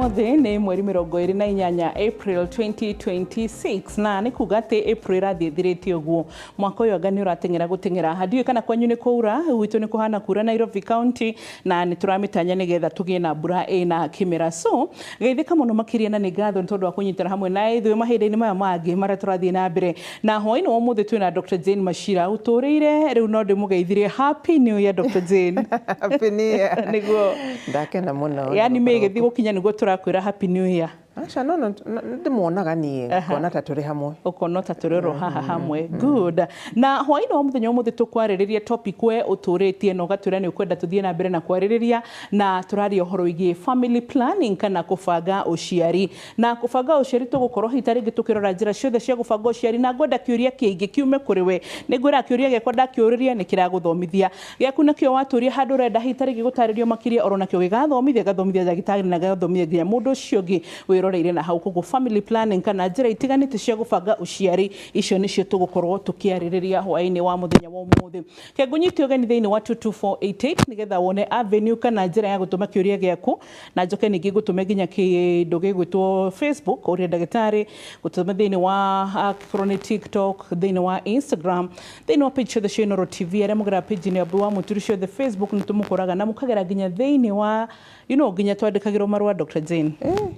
Ũmũthĩ nĩ mweri 28 April 2026, na nĩ kuga atĩ April ĩrathiĩ ĩthirĩte ũguo. Mwaka ũyũ anga nĩ ũrateng'era gũteng'era. Ndiũĩ kana kwanyu nĩ kũura, gwitũ nĩ kũhana kura Nairobi County, na nĩ tũramĩtanya nĩgetha tũgĩe na mbura ĩna kĩmera. So geithĩka mũno makĩria, na nĩ ngatho nĩ tondũ wa kũnyitana hamwe na ithuĩ mahinda-inĩ maya mangĩ marĩa tũrathiĩ na mbere. Na hwaĩ-inĩ wa ũmũthĩ twĩna Dr. Jane Machira ũtũrĩire rĩu no ndĩmũgeithirie. Happy New Year, Dr. Jane. Happy New Year. Nĩguo. Ndakena mũno. Yani May ĩgĩthiĩ gũkinya nĩguo tũrakwĩra Happy New Year. Aca, no ndĩmuonaga niĩ ngona ta tũrĩ hamwe. Ũkona ta tũrĩ oro haha hamwe. Good. Na hwaĩ-inĩ wa mũthenya ũmũthĩ tũkwarĩrĩria topic we ũtũrĩtie na ũgatwĩra nĩ ũkwenda tũthiĩ na mbere na kwarĩrĩria, na tũraria ũhoro wĩgiĩ family planning kana kũbanga ũciari. Na kũbanga ũciari tũgũkorwo hihi ta rĩngĩ tũkĩrora njĩra ciothe cia gũbanga ũciari, na ngwenda kĩũria kĩingĩ kiume kũrĩ we. Nĩ ngwĩra kĩũria gĩakwa ndakĩũrĩria nĩ kĩragũthomithia. Gĩaku nakĩo watũria handũ ũrenda hihi ta rĩngĩ gũtarĩrio makĩria, oro nakĩo gĩgathomithia, gĩgathomithia ndagĩtarĩ na gĩgathomithia nginya mũndũ ũcio ũngĩ wĩroreire na hau. Koguo family planning kana njĩra itiganĩte cia gũbanga ũciari, icio nĩcio tũgũkorwo tũkĩarĩrĩria hwaĩ-inĩ wa mũthenya wa ũmũthĩ. Kengũnyite ũgeni thĩinĩ wa 22488 nĩgetha wone avenue kana njĩra ya gũtũma kĩũria gĩaku, na njoke ningĩ ngũtũme nginya kĩndũ gĩgwĩtwo Facebook ũrĩa ndagĩtarĩ gũtũma thĩinĩ wa angĩkorwo nĩ TikTok, thĩinĩ wa Instagram, thĩinĩ wa page ciothe cia Inooro TV. Arĩa mũgeraga page-inĩ ya wa Mũturi ciothe Facebook nĩ tũmũkoraga, na mũkagera nginya thĩinĩ wa nginya twandĩkagĩrwo marũa, Dr. Jane.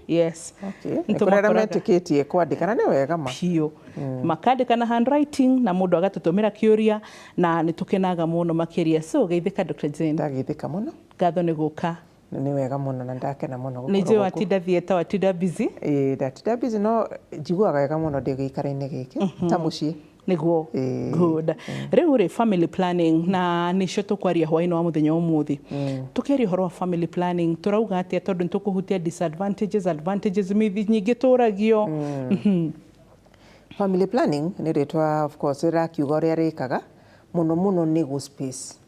Yes. Nĩ kũrĩ arĩa metĩkĩtie kwandĩka na nĩ wega ma. Biũ. Makandĩka na handwriting na mũndũ agatũtũmĩra kĩũria, na nĩ tũkenaga mũno makĩria. So geithĩka, Dr. Jane. Ndageithĩka mũno. Ngatho nĩ gũka. Nĩ wega mũno na ndakena mũno gũkorwo. Nĩ njũĩ watinda theatre, watinda busy. Ĩĩ, ndatinda busy, no njiguaga wega mũno ndĩ gĩikaro-inĩ gĩkĩ ta mũciĩ. Nĩguo. Good. Rĩu rĩ, family planning na nĩcio tũkwaria hwaĩ-inĩ wa mũthenya ũmũthĩ. Tũkĩaria ũhoro wa family planning tũrauga atĩa? Tondũ nĩ tũkũhutia disadvantages, advantages, myths nyingĩ tũragio. Family planning nĩ rĩtwa, of course, rĩrakiuga ũrĩa rĩkaga. Mũno mũno nĩ gũ space,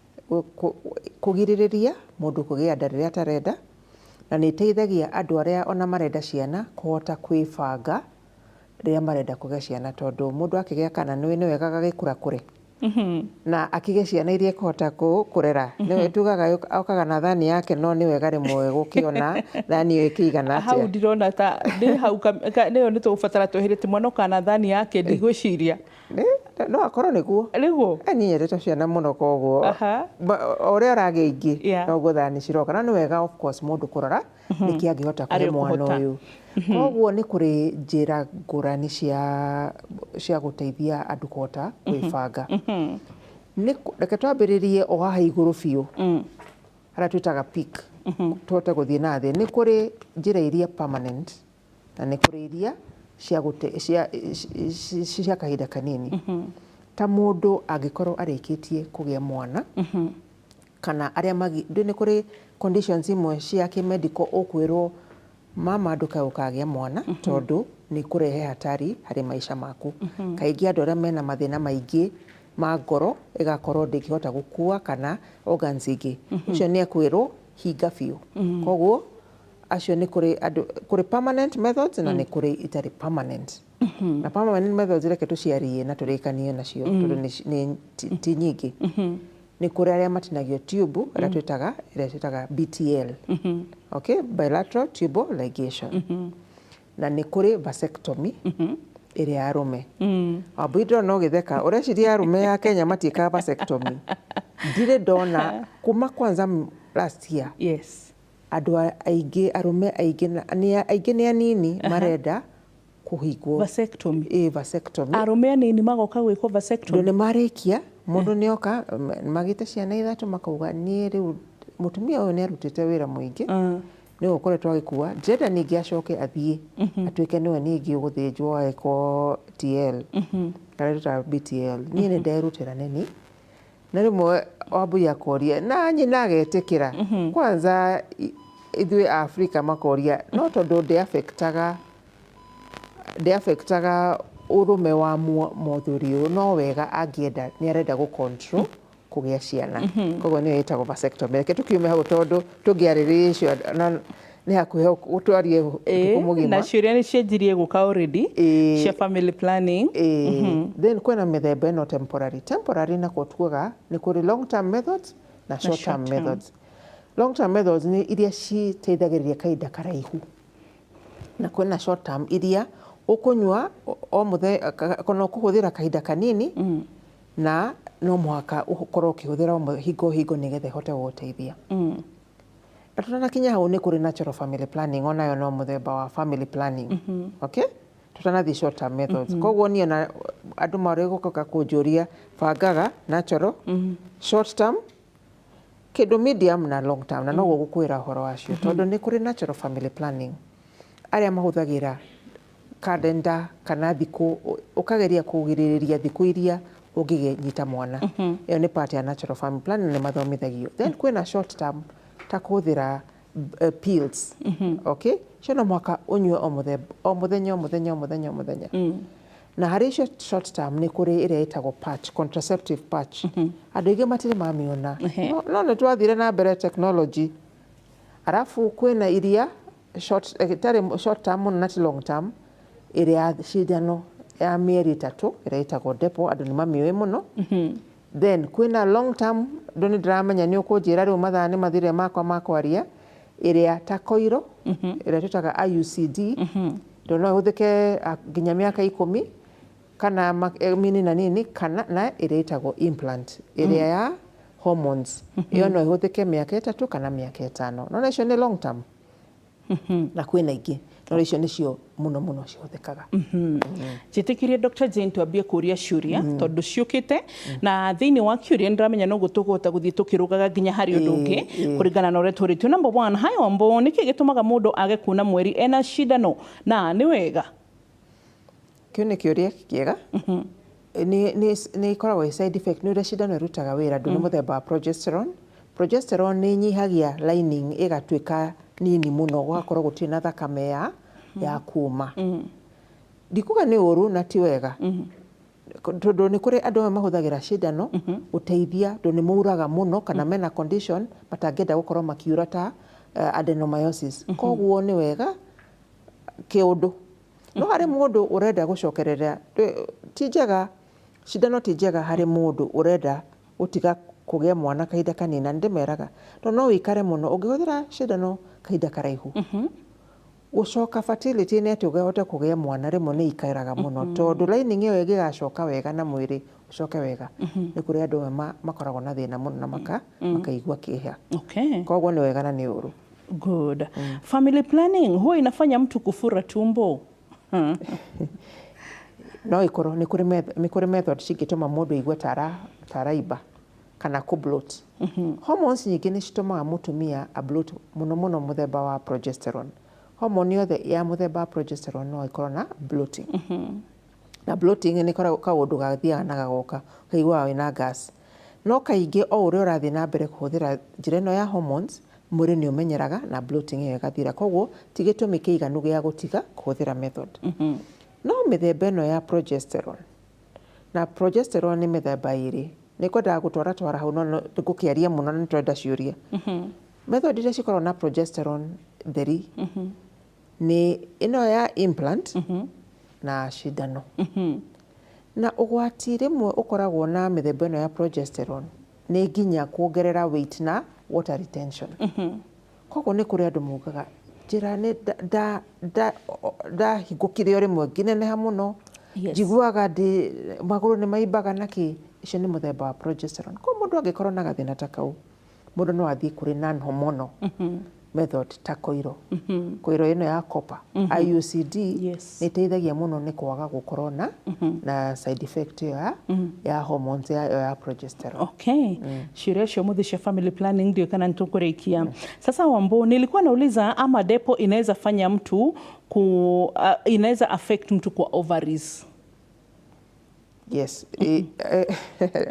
kũgirĩrĩria mũndũ kũgĩa nda rĩrĩa atarenda, na nĩ ĩteithagia andũ arĩa ona marenda ciana kũhota kwĩbanga rĩrĩa marenda kũgĩa ciana, tondũ mũndũ akĩgĩa kana nĩ wega gagĩkũra kũre na akĩgĩe ciana iria ekũhota kũrera. Nĩwe tugaga okaga na thani yake, no nĩ wega rĩmwe gũkĩona thani ĩyo ĩkĩigana Hau atĩa. Ndirona ta ndĩ hau nĩyo nĩ tũgũbatara tweheretie mwana ũkana thani yake, ndigwĩciria. No akorwo nĩguo. Nĩguo. Niĩ nyendete ciana mũno, koguo o ũrĩa ũragĩa ingĩ noguo thani ciroka. No nĩ wega, of course, mũndũ kũrora nĩkĩ angĩhota kũhe Arĩ mwana ũkũhota. ũyũ. Koguo nĩ kũrĩ njĩra ngũrani cia gũteithia andũ kũhota kwĩbanga. Reke twambĩrĩrie o haha igũrũ biũ harĩa twĩtaga peak, tũhote gũthiĩ na thĩ. Nĩ kũrĩ njĩra iria permanent na nĩ kũrĩ iria cia gũte cia cia kahinda kanini. Ta mũndũ angĩkorwo arĩkĩtie kũgĩa mwana kana arĩa magi nĩ kũrĩ conditions imwe cia kĩmedical ũkwĩrwo, "Mama, ndũkae ũkagĩa mwana tondũ nĩ kũrehe hatari harĩ maica maku." Kaingĩ andũ arĩa mena mathĩna maingĩ ma ngoro, ĩgakorwo ndĩngĩhota gũkua, kana organs ingĩ, ũcio nĩ ekwĩrwo hinga biũ. Koguo acio nĩ kũrĩ andũ, kũrĩ permanent methods na nĩ kũrĩ itarĩ permanent. Na permanent methods reke tũciarie na tũrĩkanie nacio tondũ nĩ ti nyingĩ. Nĩ kũrĩ arĩa matinagio tube ĩrĩa twĩtaga BTL, okay, bilateral tubal ligation, na nĩ kũrĩ vasectomy ĩrĩa ya arũme. Wambui, ndĩrona ũgĩtheka, ũreciria arũme ya Kenya matiĩkaga vasectomy? Ndirĩ ndona kuma kwanza last year andũ aingĩ, arũme aingĩ aingĩ nĩ anini marenda kũhingwo. Vasectomy. Ĩ, vasectomy. Arũme anini magoka gwĩkwo vasectomy? Tondũ nĩ marĩkia, mũndũ nĩ oka magĩte ciana ithatũ, makauga, "Niĩ rĩu mũtumia ũyũ nĩ arutĩte wĩra mũingĩ, nĩwe ũkoretwo agĩkua, ndĩrenda ningĩ acoke athiĩ atuĩke nĩwe ningĩ ũgũthĩnjwo agĩkwo TL kana tũtaga BTL. Niĩ nĩ nderutĩra nini." Na rĩmwe Wambui akoria na nyina agetĩkĩra. Kwanza ithuĩ Afrika makoria, no tondũ ndĩ affectaga ũrũme wa mũthuri ũyũ, no wega angĩenda nĩ arenda gũ control kũgĩa ciana. Koguo nĩyo ĩtagwo vasectomy. Reke tũkiume hau tondũ tũngĩarĩrĩria icio na nĩ hakuhĩ twarie ũtukũ mũgima. Na ciũria nĩ cianjirie gũka already cia family planning. Then kwĩna mĩthemba ĩno temporary. Temporary nakuo tugaga nĩ kũrĩ long term methods na short term short term. methods. Long term methods nĩ iria citeithagĩrĩria kahinda karaihu. Na kwĩna short term iria ũkũnyua o mũthenya kana ũkũhũthĩra kahinda kanini, na no mũhaka ũkorwo ũkĩhũthĩra o hingo hingo nĩgetha ĩhote gũgũteithia. Na tũtanakinya hau, nĩ kũrĩ natural family planning, onayo no mũthemba wa family planning, okay, tutanathiĩ short term methods. Koguo niĩ ona andũ marĩ gũka kũnjũria, bangaga natural, short term, kĩndũ medium na long term, na noguo gũkwĩra ũhoro wacio, tondũ nĩ kũrĩ natural family planning arĩa mahũthagĩra kalenda kana thikũ, ũkageria kũgirĩrĩria thikũ iria ũngĩnyita mwana. Ĩyo nĩ part ya natural family planning, nĩ mathomithagio. Then kwĩna short term ta kũhũthĩra pills, okay, icio no mũhaka ũnyue o mũthemba, o mũthenya, o mũthenya, o mũthenya, o mũthenya. Na harĩ icio short term nĩ kũrĩ ĩrĩa ĩtagwo patch, contraceptive patch. Andũ aingĩ matirĩ mamĩona, no nĩ twathire na mbere technology. Arabu kwĩna iria short, ĩtarĩ short term mũno na ti long term, ĩrĩa ya cindano ya mĩeri 3 ĩrĩa ĩtagwo depo, andũ nĩ mamĩũĩ mũno. Then kwĩna long term, ndũ nĩ ndĩramenya nĩ ũkũnjĩra rĩu mathaa nĩ mathire makwa ma kwaria, ĩrĩa ta koiro ĩrĩa twĩtaga IUCD, tondũ no ĩhũthĩke nginya mĩaka 10 kana mini na nini, kana na ĩrĩa ĩtagwo implant, ĩrĩa ya hormones, ĩyo no ĩhũthĩke mĩaka 3 kana mĩaka 5. Nona icio nĩ long term, na kwĩna ingĩ, no icio nĩcio mũno mũno cihũthĩkaga. Njĩtĩkĩrie, Dr. Jane, twambie kũria ciũria tondũ ciũkĩte, na thĩinĩ wa kĩũria nĩndĩramenya noguo tũkũhota gũthiĩ tũkĩrũgaga nginya harĩ ũndũ ũngĩ kũringana na ũrĩa tũrĩtio. Number one, hi Wambo, nĩkĩ gĩtũmaga mũndũ age kuona mweri ena cindano, na nĩ wega? Kĩu nĩ kĩũria kĩega. Nĩ ĩkoragwo ĩ side effect, nĩ ũrĩa cindano ĩrutaga wĩra. Ndũ nĩ mũthemba wa progesterone. Progesterone nĩ ĩnyihagia lining ĩgatuĩka nini mũno, gũgakorwo gũtirĩ na thakame ya kuma. Ndikuga nĩ ũru na ti wega, tondũ nĩ kũrĩ andũ amwe mahũthagĩra cindano gũteithia, tondũ nĩ mauraga mũno kana mena condition matangĩenda gũkorwo makiura ta adenomyosis. Koguo nĩ wega kĩũndũ, no harĩ mũndũ ũrenda gũcokerera, ti njega. Cindano ti njega harĩ mũndũ ũrenda gũtiga kũgĩa mwana kahinda kanini, na nĩndĩmeraga tondũ no wĩikare mũno ũngĩhũthĩra cindano kahinda karaihu. Gũcoka fertility nĩ atĩ ũhote kũgĩa mwana rĩmwe nĩ ikaraga mũno, tondũ lining ĩyo ĩngĩgacoka wega na mwĩrĩ ũcoke wega, nĩ kũrĩ andũ amwe makoragwo na thĩna mũno na makaigua kĩeha. Koguo nĩ wega na nĩ ũru. Good. Family planning huwa inafanya mtu kufura tumbo? No ikorwo nĩ kũrĩ method cingĩtũma mũndũ aigue ta araimba kana kũ bloat. Hormones nyingĩ nĩ citũmaga mũtumia a bloat, mũno mũno mũthemba wa progesterone. Hormone yothe ya mũthemba wa progesterone no ĩkorwo na bloating, na bloating nĩ koragwo kaũndũ gathiaga na gagoka, ũkaiguaga wĩna gas. No kaingĩ o ũrĩa ũrathiĩ na mbere kũhũthĩra njĩra ĩno ya hormones, mwĩrĩ nĩ ũmenyeraga na bloating ĩyo ĩgathira. Koguo ti gĩtũmi kĩiganu gĩa gũtiga kũhũthĩra method. No mĩthemba ĩno ya progesterone, na progesterone nĩ mĩthemba ĩrĩ, nĩ kwendaga gũtwara twara hau, no ngũkĩaria mũno na nĩ tũrenda ciũria. Method iria cikoragwo na progesterone theri nĩ ĩno ya implant na cindano. Na ũgwati rĩmwe ũkoragwo na mĩthemba ĩno ya progesterone nĩ nginya kuongerera weight na water retention. Koguo nĩ kũrĩ andũ maugaga njĩra nĩ ndahingũkire o rĩmwe ngĩneneha mũno, njiguaga ndĩ magũrũ nĩ maimbaga na kĩ. Icio nĩ mũthemba wa progesterone. Koguo mũndũ angĩkorwo na gathĩna ta kau, mũndũ no athiĩ kũrĩ non hormonal method ta koiro, koiro ĩno ya copper, IUCD. Nĩ ĩteithagia mũno nĩ kwaga gũkorwo na side effect ĩyo ya hormones ya progesterone. Okay. Ciũria cio mũthĩ cia family planning ndio kana nĩtũkũrĩkia. Sasa Wambo, nilikuwa nauliza ama depo inaweza fanya mtu ku inaweza affect mtu kwa ovaries? Yes.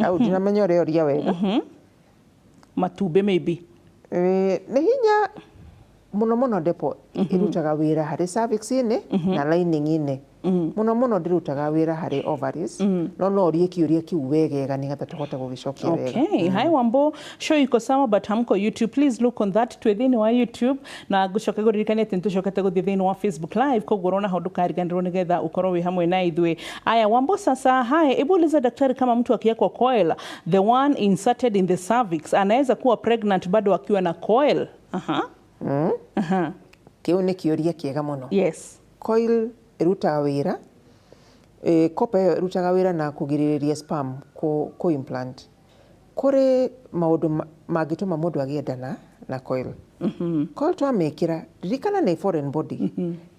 Au ndinamenya ũrĩa ũria wega. Matumbĩ maybe. Nĩ hinya mũno mũno. Depo ĩrutaga wĩra harĩ cervix-inĩ na lining-inĩ. Mũno mũno ndĩrutaga wĩra harĩ ovaries, no no ũrie kĩũria kĩu wegega nĩgetha tũhote gũgĩcokia wega. Okay. Hi Wambo, show iko sawa but hamko YouTube. Please look on that. Twĩ thĩinĩ wa YouTube, na ngũcoka ngũririkanie atĩ nĩtũcokete gũthiĩ thĩinĩ wa Facebook Live, koguo ũrona hau ndũkariganĩrwo nĩgetha ũkorwo wĩ hamwe na ithuĩ. Aya Wambo, sasa hai, hebu uliza daktari kama mtu akiwekwa coil, the one inserted in the cervix, anaweza kuwa pregnant bado akiwa na coil? Aha. Aha. Kĩu nĩ kĩũria kĩega mũno. Yes. Coil ĩrutaga wĩra, copper ĩyo ĩrutaga wĩra na kũgirĩrĩria sperm kũ implant. Kũrĩ maũndũ mangĩtũma mũndũ agĩe nda na coil. Coil twamĩkĩra, ririkana nĩ foreign body,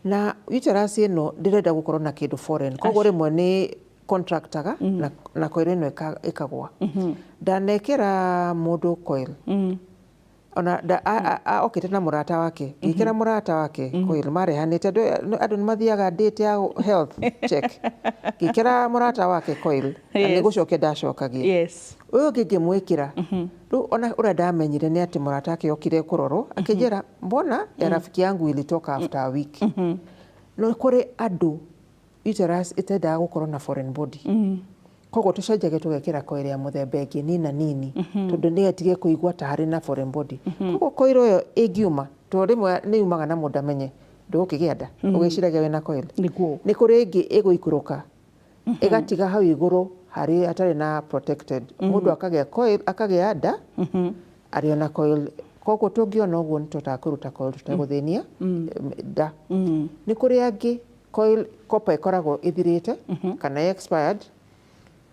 na uterus ĩno ndĩrenda gũkorwo na kĩndũ foreign, koguo rĩmwe nĩ contractaga na coil ĩno ĩkagwa. Ndanekĩra mũndũ coil, ona okĩte na mũrata wake, ngĩkĩra mũrata wake coil, marehanĩte, andũ nĩ mathiaga date ya health check, ngĩkĩra mũrata wake coil na nĩ gũcokia ndacokagia. Ũyũ ũngĩ ngĩmwĩkĩra rĩu, ona ũrĩa ndamenyire nĩ atĩ mũrata wake okire kũrorwo, akĩnjĩra, "Mbona ya rafiki yangu ilitoka after a week?" No kũrĩ andũ uterus ĩtendaga gũkorwo na foreign body, koguo tũcenjagia tũgekĩra coil ya mũthemba ĩngĩ nina nini, tondũ nĩ etige kũigua ta harĩ na foreign body. Koguo coil ĩyo ĩngiuma, tondũ rĩmwe nĩ yumaga na mũndũ amenye, ndũgũkĩgĩa nda ũgĩciragia wĩna coil. Nĩ kũrĩ ĩngĩ ĩgũikũrũka ĩgatiga hau igũrũ harĩ hatarĩ na protected, mũndũ akagĩa coil, akagĩa nda arĩ ona coil. Koguo tũngĩona ũguo nĩ tũhotaga kũruta coil tũtegũthĩnia nda. Nĩ kũrĩ angĩ coil copper ĩkoragwo ĩthirĩte kana expired,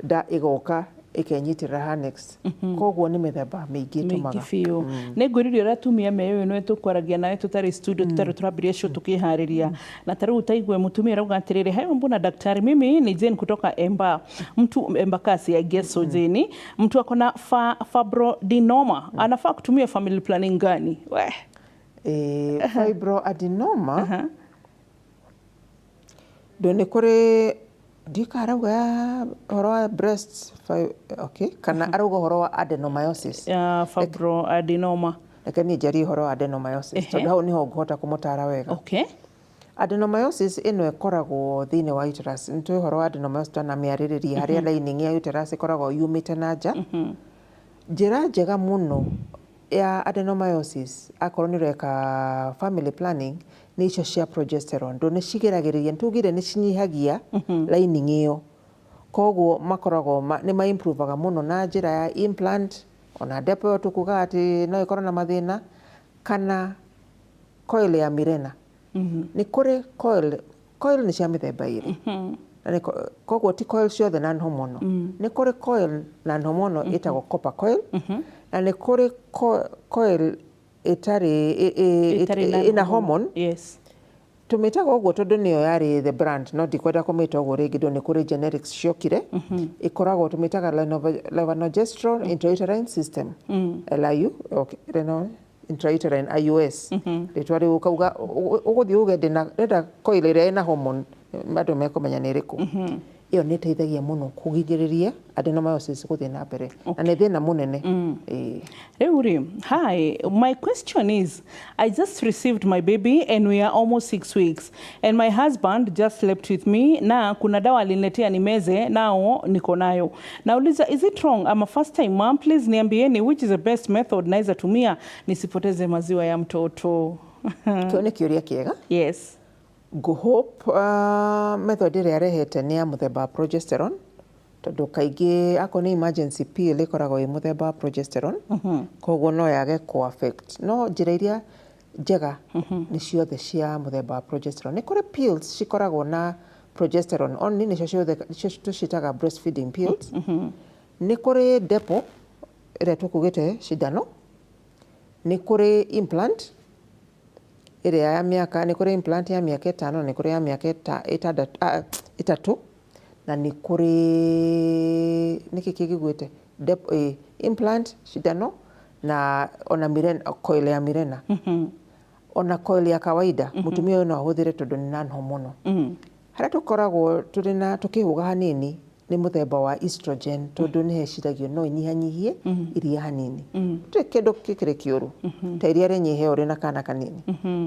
nda ĩgoka ĩkenyitĩrĩra ha next. Koguo nĩ mĩthemba mĩingĩ mĩingĩ ĩtũmaga. Biũ. Nĩ ngwĩrire ũrĩa atumia me ũyũ nĩ tũkwaragia nawe tũtarĩ studio, tũtarĩ tũrambĩrĩria show, tũkĩharĩria na ta rĩu taigue mũtumia arauga atĩrĩrĩ, "Hayo, mbona daktari, mimi ni Jane kutoka Emba, mtu Embakasi, I guess so. Jane, mtu akona fibroadenoma anafaa kutumia family planning gani?" We. Fibroadenoma ndũ nĩ kũrĩ ndika arauga ũhoro wa breast okay, kana arauga ũhoro wa adenomyosis? Fibroadenoma. Reke niĩ njarie ũhoro wa adenomyosis, tondũ hau nĩho ngũhota kũmũtara wega. Adenomyosis ĩno ĩkoragwo thĩinĩ wa uterus. Nĩ tũĩ ũhoro wa adenomyosis, twanamĩarĩrĩria harĩa lining ya uterus ĩkoragwo yumĩte na nja. Njĩra njega mũno ya adenomyosis, akorwo nĩ ũreka family planning, nĩ icio cia progesterone, tondũ nĩ cigiragĩrĩria, nĩ tugire nĩ cinyihagia lining ĩyo, koguo makoragwo nĩ ma improvaga mũno na njĩra ya implant. Ona depo ĩyo tũkugaga atĩ no ĩkorwo na mathĩna, kana coil ya Mirena. Nĩ kũrĩ coil, coil nĩ cia mĩthemba ĩrĩ. Na koguo ti coil ciothe non hormonal. Nĩ kũrĩ coil non hormonal ĩtagwo copper coil, na nĩ kũrĩ coil ĩtarĩ Ĩtarĩ na ĩna hormone. Tũmĩtaga ũguo tondũ nĩyo yarĩ the brand, no ndikwenda kũmĩta ũguo rĩngĩ tondũ nĩ kũrĩ generics ciokire. Ĩkoragwo tũmĩtaga levonorgestrel intrauterine system, LIU, okay, intrauterine IUS rĩtwa rĩu. Ũkauga ũgũthiĩ uge ndĩrenda coil ĩrĩa ĩna hormone, andũ mekũmenya nĩ ĩrĩkũ. Ĩyo nĩ ĩteithagia mũno kũgirĩrĩria adenomyosis gũthiĩ na mbere, na nĩ thĩna mũnene. Ĩĩ. Rĩu rĩ, "Hi, my question is, I just received my baby and we are almost 6 weeks and my husband just slept with me, na kuna dawa aliniletea nimeze, nao niko nayo. Nauliza, is it wrong? I'm a first time mom. Please niambieni which is the best method naweza tumia nisipoteze maziwa ya mtoto." Kĩu nĩ kĩũria kĩega. Ngũhope method ĩrĩa arehete nĩ ya mũthemba wa progesterone, tondũ kaingĩ akorwo nĩ emergency pill ĩkoragwo ĩ mũthemba wa progesterone, koguo no yage kũ affect. No njĩra iria njega nĩ ciothe cia mũthemba wa progesterone. Nĩ kũrĩ pills cikoragwo na progesterone only, nĩcio ciothe nĩcio tũciĩtaga breastfeeding pills. Nĩ kũrĩ depo ĩrĩa tũkugĩte cindano, nĩ kũrĩ implant ĩrĩa ya mĩaka, nĩ kũrĩ implant ya mĩaka 5, nĩ kũrĩ ya mĩaka 6, 3, na nĩ kũrĩ nĩkĩ kĩngĩgwĩte implant, cindano, na ona Mirena, coil ya Mirena, ona coil ya kawaida mũtumia ũyũ no ahũthĩre tondũ nĩ non hormonal. Harĩa tũkoragwo tũrĩ na tũkĩhũga hanini nĩ mũthemba wa estrogen, tondũ nĩ heciragio no ĩnyihanyihie iria hanini. Gũtirĩ kĩndũ gĩkĩrĩ kĩũru ta iria rĩnyihe ũrĩ na kana kanini,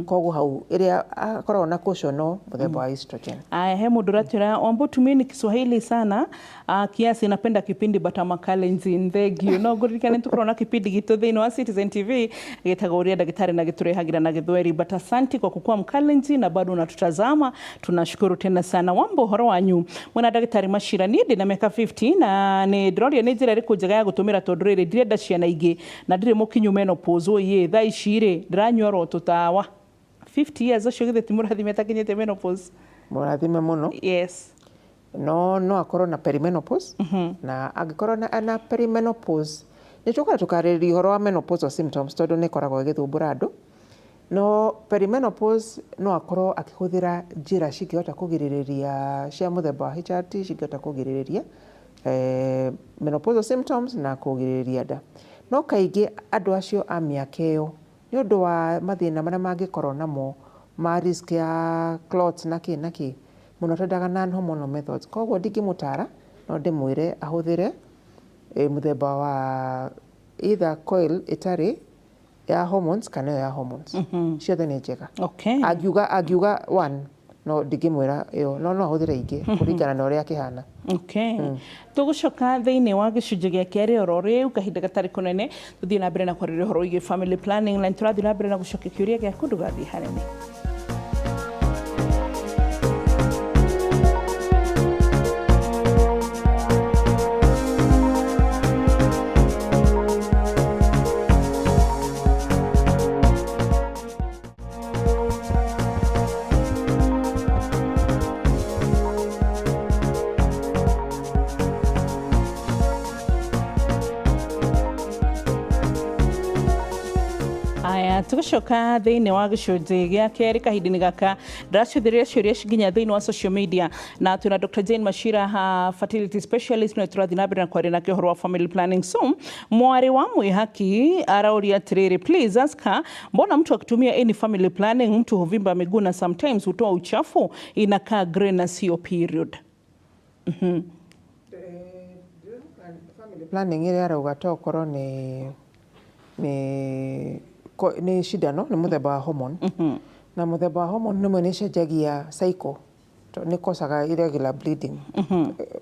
koguo hau ĩrĩa akoragwo na caution no mũthemba wa estrogen. Aya, he mũndũ ũratwĩra, "Wambo, tumieni Kiswahili sana kiasi, napenda kipindi but I'm a Kalenjin. Thank you." No ngũririkane tũkorwo na kipindi gitũ thĩinĩ wa Citizen TV gĩtagwo Ũria Ndagĩtarĩ na gĩtũrehagĩra na Gĩthweri, but asanti kwa kukua Mkalenjin na bado unatutazama, tunashukuru tena sana. "Wambo, ũhoro wanyu mwena ndagĩtarĩ Macira, niĩ ndĩ na mĩaka 50 na nĩ ndĩroria nĩ njĩra ĩrĩkũ njega ya gũtũmĩra, tondũ rĩrĩ ndirenda ciana ingĩ na ndirĩ mũkinyu menopause. Oye, thaa ici rĩ ndĩranyua oro tũtawa 50 years ũcio githĩ ti mũrathime atakinyĩte menopause? Mũrathime mũno. Yes. No akorwo na perimenopause. Na angĩkorwo na perimenopause, nĩ tũkora tũkarĩrĩria ũhoro wa menopausal symptoms tondũ nĩ ĩkoragwo ĩgĩthumbũra andũ. No perimenopause no akorwo akĩhũthĩra njĩra cingĩhota kũgirĩrĩria cia mũthemba wa HRT, cingĩhota kũgirĩrĩria menopausal symptoms na kũgirĩrĩria nda. No kaingĩ andũ acio a mĩaka ĩyo nĩ ũndũ wa mathĩna marĩa mangĩkorwo namo ma risk ya clots na kĩ na kĩ, mũno twendaga non hormonal methods. Koguo ndingĩmũtara, no ndĩmwĩre ahũthĩre mũthemba wa either coil ĩtarĩ ya hormones kana ĩyo ya hormones. Ciothe nĩ njega. Angiuga one, no ndingĩmwĩra ĩyo, no ahũthĩre ingĩ kũringana na ũrĩa akĩhana. Okay. Tũgũcoka thĩinĩ wa gĩcunjĩ gĩa kerĩ oro rĩu kahinda gatarĩ kũnene, tũthiĩ na mbere na kwarĩrĩria ũhoro wĩgiĩ family planning, na nĩtũrathiĩ na mbere na gũcokia kĩũria gĩaku, ndũgathiĩ hanene. Tũgĩcoka thĩinĩ wa gĩcunjĩ gĩa kerĩ kahinda-inĩ gaka, ndĩracũthĩrĩria ciũria nginya thĩinĩ wa social media, na twĩna Dr. Jane Machira, fertility specialist, na tũrathiĩ na mbere na kwaria nake ũhoro wa family planning. So mwarĩ wa Mwĩhaki arauria atĩrĩrĩ, please ask her, mbona mtu akitumia any family planning mtu huvimba miguu na sometimes hutoa uchafu inakaa grey na sio period? Family planning ĩrĩa arauga to ũkorwo nĩ cindano, nĩ mũthemba wa hormone. Na mũthemba wa hormone rĩmwe nĩ ĩcenjagia cycle, nĩ kosaga irregular bleeding,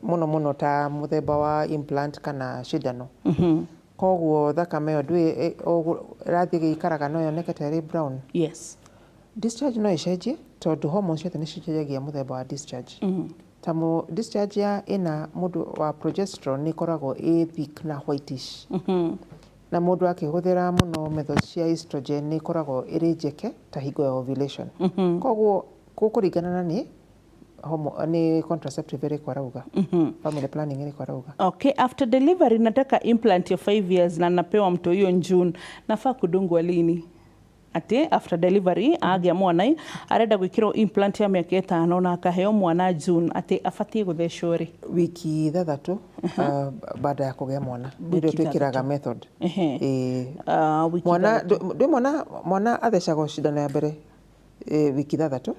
mũno mũno ta mũthemba wa implant kana cindano. Koguo thakame ĩyo ndũĩ ĩrathiĩ ĩgĩikaraga, no yoneke ta ĩrĩ brown. Yes. Discharge no ĩcenjie tondũ hormones ciothe nĩ cicenjagia mũthemba wa discharge. Ta discharge ya ĩna mũndũ wa progesterone nĩ ĩkoragwo ĩ thick na whitish. Na mũndũ akĩhũthĩra mũno methods cia estrogen nĩ ĩkoragwo ĩrĩ njeke ta hingo ya ovulation. Koguo gũkũringana na nĩ contraceptive ĩrĩkũ arauga, family planning ĩrĩkũ arauga. Okay, after delivery nataka implant ya 5 years na napewa mtoto in June, nafaa kudungwa lini? Ati after delivery agĩa mwana arenda gwĩkĩrwo implant ya mĩaka 5 na akaheo mwana June, ati abatie gũthecwo rĩ? Wiki 6 baada ya kũgĩa mwana nĩrĩo twĩkĩraga method. Mwana ndĩ mwana athecagwo cindano ya mbere wiki 6.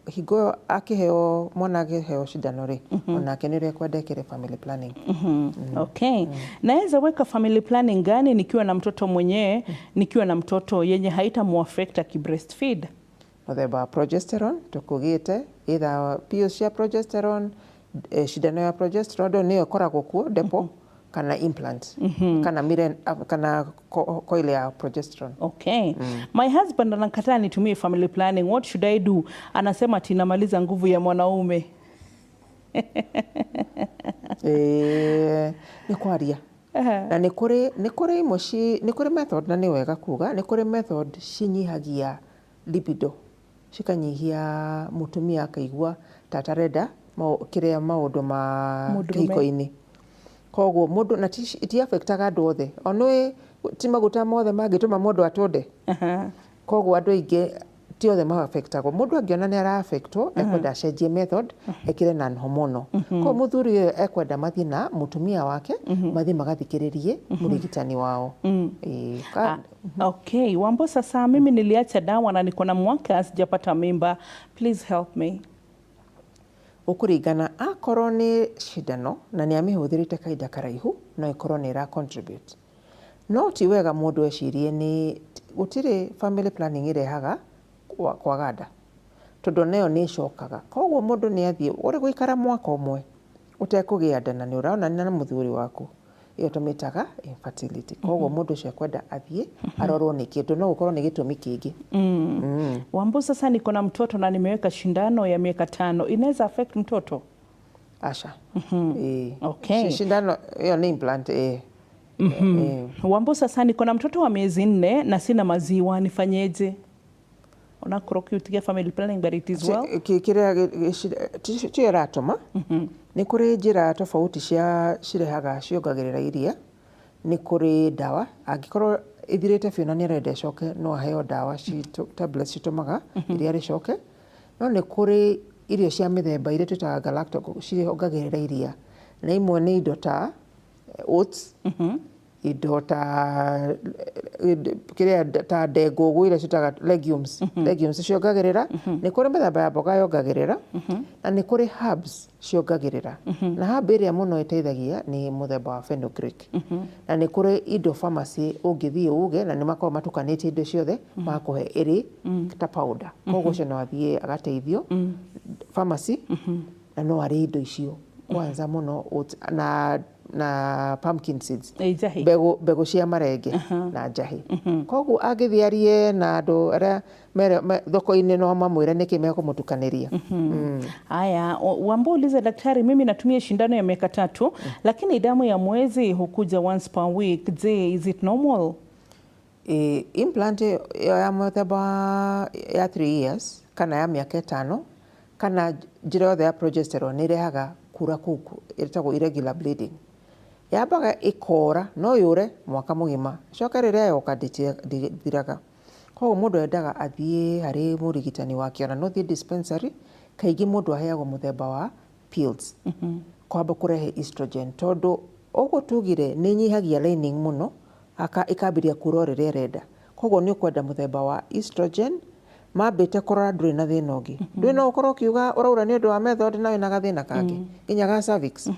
Hingo ĩyo akĩheo mwana akĩheo cindano rĩ, onake nĩ ũrĩa ekwenda ekĩre family planning. Okay. Naweza weka family planning gani nikiwa na mtoto mwenyewe, nikiwa na mtoto yenye haitamuaffect akibreastfeed? Mũthemba wa progesterone tũkugĩte, either pills cia progesterone, cindano ya progesterone nĩyo ĩkoragwo kuo depo, kana implant, kana miren, kana coil ya progesterone. Okay. My husband anakataa nitumie family planning. What should I do? Anasema ati namaliza nguvu ya mwanaume. Nĩ kwaria. Na nĩ kũrĩ imwe nĩ kũrĩ method, na nĩ wega kuga nĩ kũrĩ method cinyihagia libido, cikanyihia mũtumia akaigua ta atarenda kĩrĩa maũndũ ma kĩhiko-inĩ. Koguo mũndũ na ti affectaga andũ othe, onwe ti maguta mothe mangĩtũma mũndũ atũnde. Koguo andũ aingĩ ti othe ma-affectagwo. Mũndũ angĩona nĩ ara-affectwo, ekwenda acenjie method, ekĩre non hormonal. Koguo mũthuri ũyũ ekwenda mathiĩ na mũtumia wake, mathiĩ magathikĩrĩrie mũrigitani wao. Okay, Wambo, sasa mimi niliacha dawa na niko na mwaka sijapata mimba. Please help me. Ũkũringana akorwo nĩ cindano na nĩ amĩhũthĩrĩte kahinda karaihu, no ĩkorwo nĩ ĩra contribute. No ti wega mũndũ ecirie nĩ gũtirĩ family planning ĩrehaga kwaga nda, tondũ nayo nĩ ĩcokaga. Koguo mũndũ nĩ athiĩ ũrĩ gũikara mwaka ũmwe ũtekũgĩa nda na nĩ ũronana na mũthuri waku, ĩyo tũmĩtaga infertility. Koguo mũndũ ũcio ekwenda athiĩ arorwo nĩ kĩndũ, no gũkorwo nĩ gĩtũmi kĩngĩ. Wambo, sasa niko na mtoto na nimeweka shindano ya miaka 5, inaweza affect mtoto? Asha. Okay. Shindano hiyo ni implant. Wambo, sasa niko na mtoto wa miezi 4 na sina maziwa, nifanyeje? Onakorwo kĩu ti gĩa family planning, but it is well. Kĩrĩa tio ĩratũma, nĩ kũrĩ njĩra tofauti cia cirehaga ciongagĩrĩra iria. Nĩ kũrĩ ndawa, angĩkorwo ĩthirĩte biũ na nĩ arenda ĩcoke, no aheo ndawa tablets citũmaga iria rĩcoke. No nĩ kũrĩ irio cia mĩthemba iria twĩtaga galactogogue ciongagĩrĩra iria, na imwe nĩ indo ta oats, indo ta kĩrĩa ta ndengũ ũguo iria ciĩtaga legumes. Legumes ciongagĩrĩra. Nĩ kũrĩ mĩthemba ya mboga yongagĩrĩra, na nĩ kũrĩ herbs ciongagĩrĩra, na herb ĩrĩa mũno ĩteithagia nĩ mũthemba wa fenugreek. Na nĩ kũrĩ indo pharmacy ũngĩthiĩ uge, na nĩ makoragwo matukanĩtie indo ciothe magakũhe ĩrĩ ta powder. Koguo ũcio no athiĩ agateithio pharmacy, na no arĩe indo icio kwanza mũno oats na pumpkin seeds. Ĩ, njahĩ. Mbegũ cia marenge na njahĩ. Koguo angĩthiĩ arie na andũ arĩa thoko-inĩ, no mamwĩre nĩkĩ mekũmũtukanĩria. Haya, Wambo, uliza daktari, mimi natumia shindano ya miaka 3 lakini damu ya mwezi hukuja once per week. Je, is it normal? E, implant ĩyo ya mũthemba ya 3 years kana ya mĩaka 5 kana njĩra yothe ya progesterone nĩ ĩrehaga kura kũu ĩtagwo irregular bleeding. Yambaga ĩkora, no yũre mwaka mũgima, coke rĩrĩa yoka ndĩthiraga. Koguo mũndũ endaga athiĩ harĩ mũrigitani wake, ona no thiĩ dispensary. Kaingĩ mũndũ aheagwo mũthemba wa pills kwamba kũrehe estrogen, tondũ ũguo tugire nĩ ĩnyihagia lining mũno, ĩkambĩrĩria kura o rĩrĩa ĩrenda. Koguo nĩ ũkwenda mũthemba wa estrogen mambĩte kũrora ndũrĩ na thĩna ũngĩ. Ndũĩ no ũkorwo ũkiuga ũraura nĩ ũndũ wa method na wĩna gathĩna kangĩ nginya ga cervix.